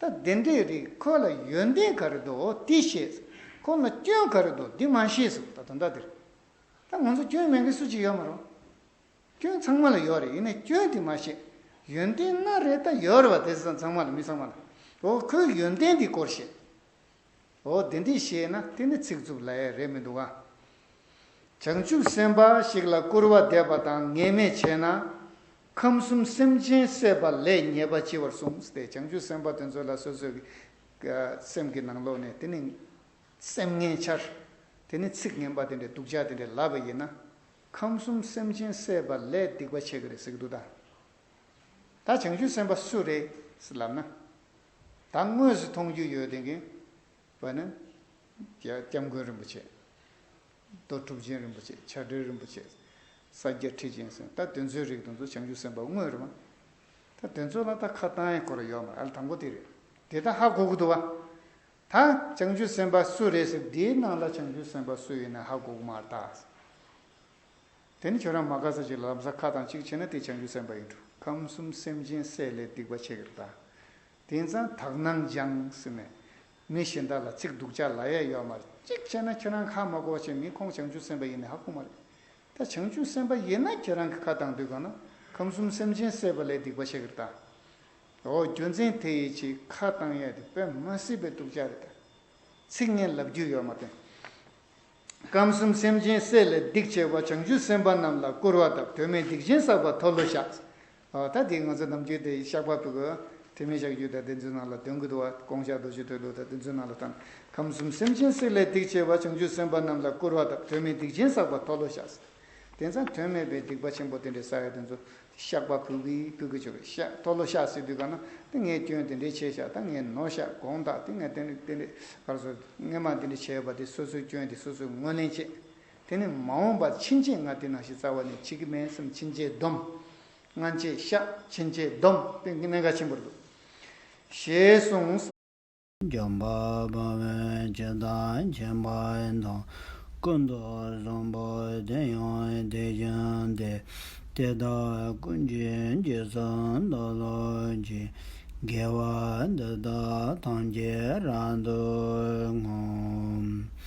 ད་དེ་འདྲས་རེད། ཁོ་ལ་ཡོན་ཏན་ག་རེ་འདུག་འོ་དེ་ཤེས། ཁོ་ལ་སྐྱོན་ག་རེ་འདུག་འདི་མ་ཤེས་སོང་། ད་དོན་དག་དེ་རེད། ད་ང་ཚོ་སྐྱོན་མེད་མཁན་སུ་གཅིག་ཡོད་མ་རེད། སྐྱོན་ཚང་མ་ལ་ཡོད་རེད། ཡིན་ནའི་སྐྱོན་དེ་མ་ཤེས། ཡོན་ཏན་སྣ་རེ་ད་ཡོད་རེད་བ། དེ་ཚང་མ་ལ་མི་ཚང་མ་ལ། འོ་ཁོའི་ཡོན་ཏན་དེ་སྐོར་ཤེས། འོ་དེ་འདྲས་ཤེས་ན་དེ་ནི་ཚིག་རྩུབ་ལབ་ཡས་རེད་མི་འདུག་ག་བྱང་ཆུབ་སེམས་དཔའ་ཞིག་ལ་སྐུར་བ་འདེབས་པ་དང་ངན་སྨྲས་བྱས་ན། ཁམས་གསུམ་སེམས་ཅན་བསད་པ་ལས་ཉེས་པ་ལྕི་བར་གསུངས་ཏེ། བྱང་ཆུབ་སེམས་དཔའ་དེ་ཚོ་ལ་སོ་སོའི་སེམས་ཀྱི་ནང་ལོགས་ནས་དེ་ནི་སེམས་ངན་འཆར། དེ་ནི་ཚིག་ངན་པ་དེ་འདྲའི་སྡུག་ཅག་དེ་འདྲའི་ལབ་པ་ཡིན་ན། ཁམས་གསུམ་སེམས་ཅན་བསད་པ་ལས་སྡིག་པ་ཆེ་གི་རེད་ཟེར་གི་འདུག་ད། ད་བྱང་ཆུབ་སེམས་དཔའ་སུ་རེད་ཟེར་ལབ་ན། ད་དངོས་སུ་མཐོང་རྒྱུ་ཡོད་དེ་གི་བ་ནི། སྐྱབས་མགོན་རིན་པོ་ཆེ། རྡོ་གྲུབ་ཆེན་རིན་པོ་ཆེ། བྱ་བྲལ་རིན་པོ་ཆེ། ས་སྐྱ་ཁྲི་ཆེན་ཟེར་ད་དེ་ཚོའི་རིགས་དེ་ཚོ་བྱང་ཆུབ་སེམས་དཔའ་དངོས་རེད་མ། ད་དེ་ཚོ་ལ་ད་ཁ་བཏང་ཡས་ཁོ་ར་ཡོད་མ་རེད། ཨ་ལ་དང་པོ་དེ་རེད། དེ་ད་ཧ་གོ་གི་འདུག་བ། ད་བྱང་ཆུབ་སེམས་དཔའ་སུ་རེད་ཟེར་འདིའི་ནང་ལ་བྱང་ཆུབ་སེམས་དཔའ་སུ་ཡིན་ན་ཧ་གོ་གི་མ་རེད་ད། དེ་ནི་ཁྱོད་རང་མ་དགའ་ས་ཅིག་ལ་ལམ་སང་ཁ་བཏང་གཅིག་བྱས་ན་དེ་བྱང་ཆུབ་སེམས་དཔའ་ཡིན་འགྲོ། ཁམས་གསུམ་སེམས་ཅན་བསད་ལས་སྡིག་པ་ཆེ་གི་རེད་ད། དེང་སང་དག་སྣང་སྦྱང་ཟེར་ནས་མི་གཞན་དག་ལ་ཚིག་སྡུག་ཅག་ལབ་ཡས་ཡོད་མ་རེད། གཅིག་བྱས་ན་ཁྱོད་རང་ཧ་མ་གོ་བ་བྱས་མི་ཁོང་བྱང་ཆུབ་སེམས་དཔའ་ཡིན་ནི་ཧ་གོ་མ་རེད། ད་བྱང་ཆུབ་སེམས་དཔའ་ཡིན་ན་ཁྱེད་རང་གི་ཁ་བཏང་དུས་གང་ན་ཁམས་གསུམ་སེམས་ཅན་བསད་པ་ལས་སྡིག་པ་ཆེ་གི་རེད་ད། འོ་རྒྱུ་མཚན་དེ་ཡིན་གྱི་ཁ་བཏང་ཡས་དེ་དཔེ་མ་སྲིད་པའི་སྡུག་ཅག་རེད་ད། ཚིག་ངན་ལབ་རྒྱུ་ཡོད་མ་རེད། ཁམས་གསུམ་སེམས་ཅན་བསད་ལས་སྡིག་ཆེ་བ། བྱང་ཆུབ་སེམས་དཔའ་རྣམས་ལ་སྐུར་བ་བཏབ། དོན་མེད་སྡིག་ཅན་བསགས་པ་མཐོལ་ལོ་བཤགས། ཨོ་ད་དེ་ང་ཚོ་ནམ་རྒྱུན་དེ་བཤགས་པ་ཕུལ་དགོས། དོན་མེད་བཤགས་རྒྱུ་དང་དེ་ཚོའི་ནང་ལ་འདོན་གྱི་འདུག་བ། ལྐོག་ཞགས་རྡོ་རྗེ་ཐོད་ལུ་དང་དེ་ཚོའི་ནང་ལ་བཏང་། ཁམས་གསུམ་སེམས་ཅན་བསད་ལས་སྡིག་ཆེ་བ། བྱང་ཆུབ་སེམས་དཔའ་རྣམས་ལ་སྐུར་བ་བཏབ། དོན་མེད་སྡིག་ཅན་བསགས་པ་མཐོལ་ལོ་བཤགས། དེང་སང་དོན་མེད་པའི་སྡིག་པ་ཆེན་པོ་དེ་འདྲས་བསགས་ཡ་དེ་ཚོ་བཤགས་པ་ཕུལ་གི་ཕུལ་གི་བྱོས། བཤགས་མཐོལ་ལོ་བཤགས་ཟེར་དུས་ག་ན་དེ་ངས་སྐྱོན་དེ་འདྲས་བྱས་ཤག་ད་ངས་ནོར་ཤག་དགོངས་དག་དེ་ངས་དེ་འདྲས་དེ་འདྲས་ག་རེ་ཟེར་སྔོན་མ་དེ་འདྲས་བྱས་པ་དེ་སོ་སོའི་སྐྱོན་དེ་སོ་སོས་ངོས་ལེན་བྱེད། དེ་ནི་མ་འོངས་པར་ཕྱིན་ཆད་ང་དེ་ནང་བཞིན་རྩ་བ་ནས་བྱེད་ཀྱི་མེད་བསམ་ཕྱིན་ཆད་སྡོམ། སྔན་ཆད་བཤགས་ཕྱིན་ཆད་སྡོམ་དེ་གནད་འགག་ཆེན་པོ་རེད་འདུག་ཞེས་གསུངས། འཇམ་དཔལ་དཔའ་བོས་ཇི་ལྟར་མཁྱེན་པ་དང་། ཀུན་ཏུ་བཟང་པོ་དེ་ཡང་དེ་བཞིན་ཏེ། དེ་དག་ཀུན་གྱི་རྗེས་སུ་བདག་སློབ་ཅིང་། དགེ་བ་འདི་དག་ཐམས་ཅད་རབ་ཏུ་བསྔོ།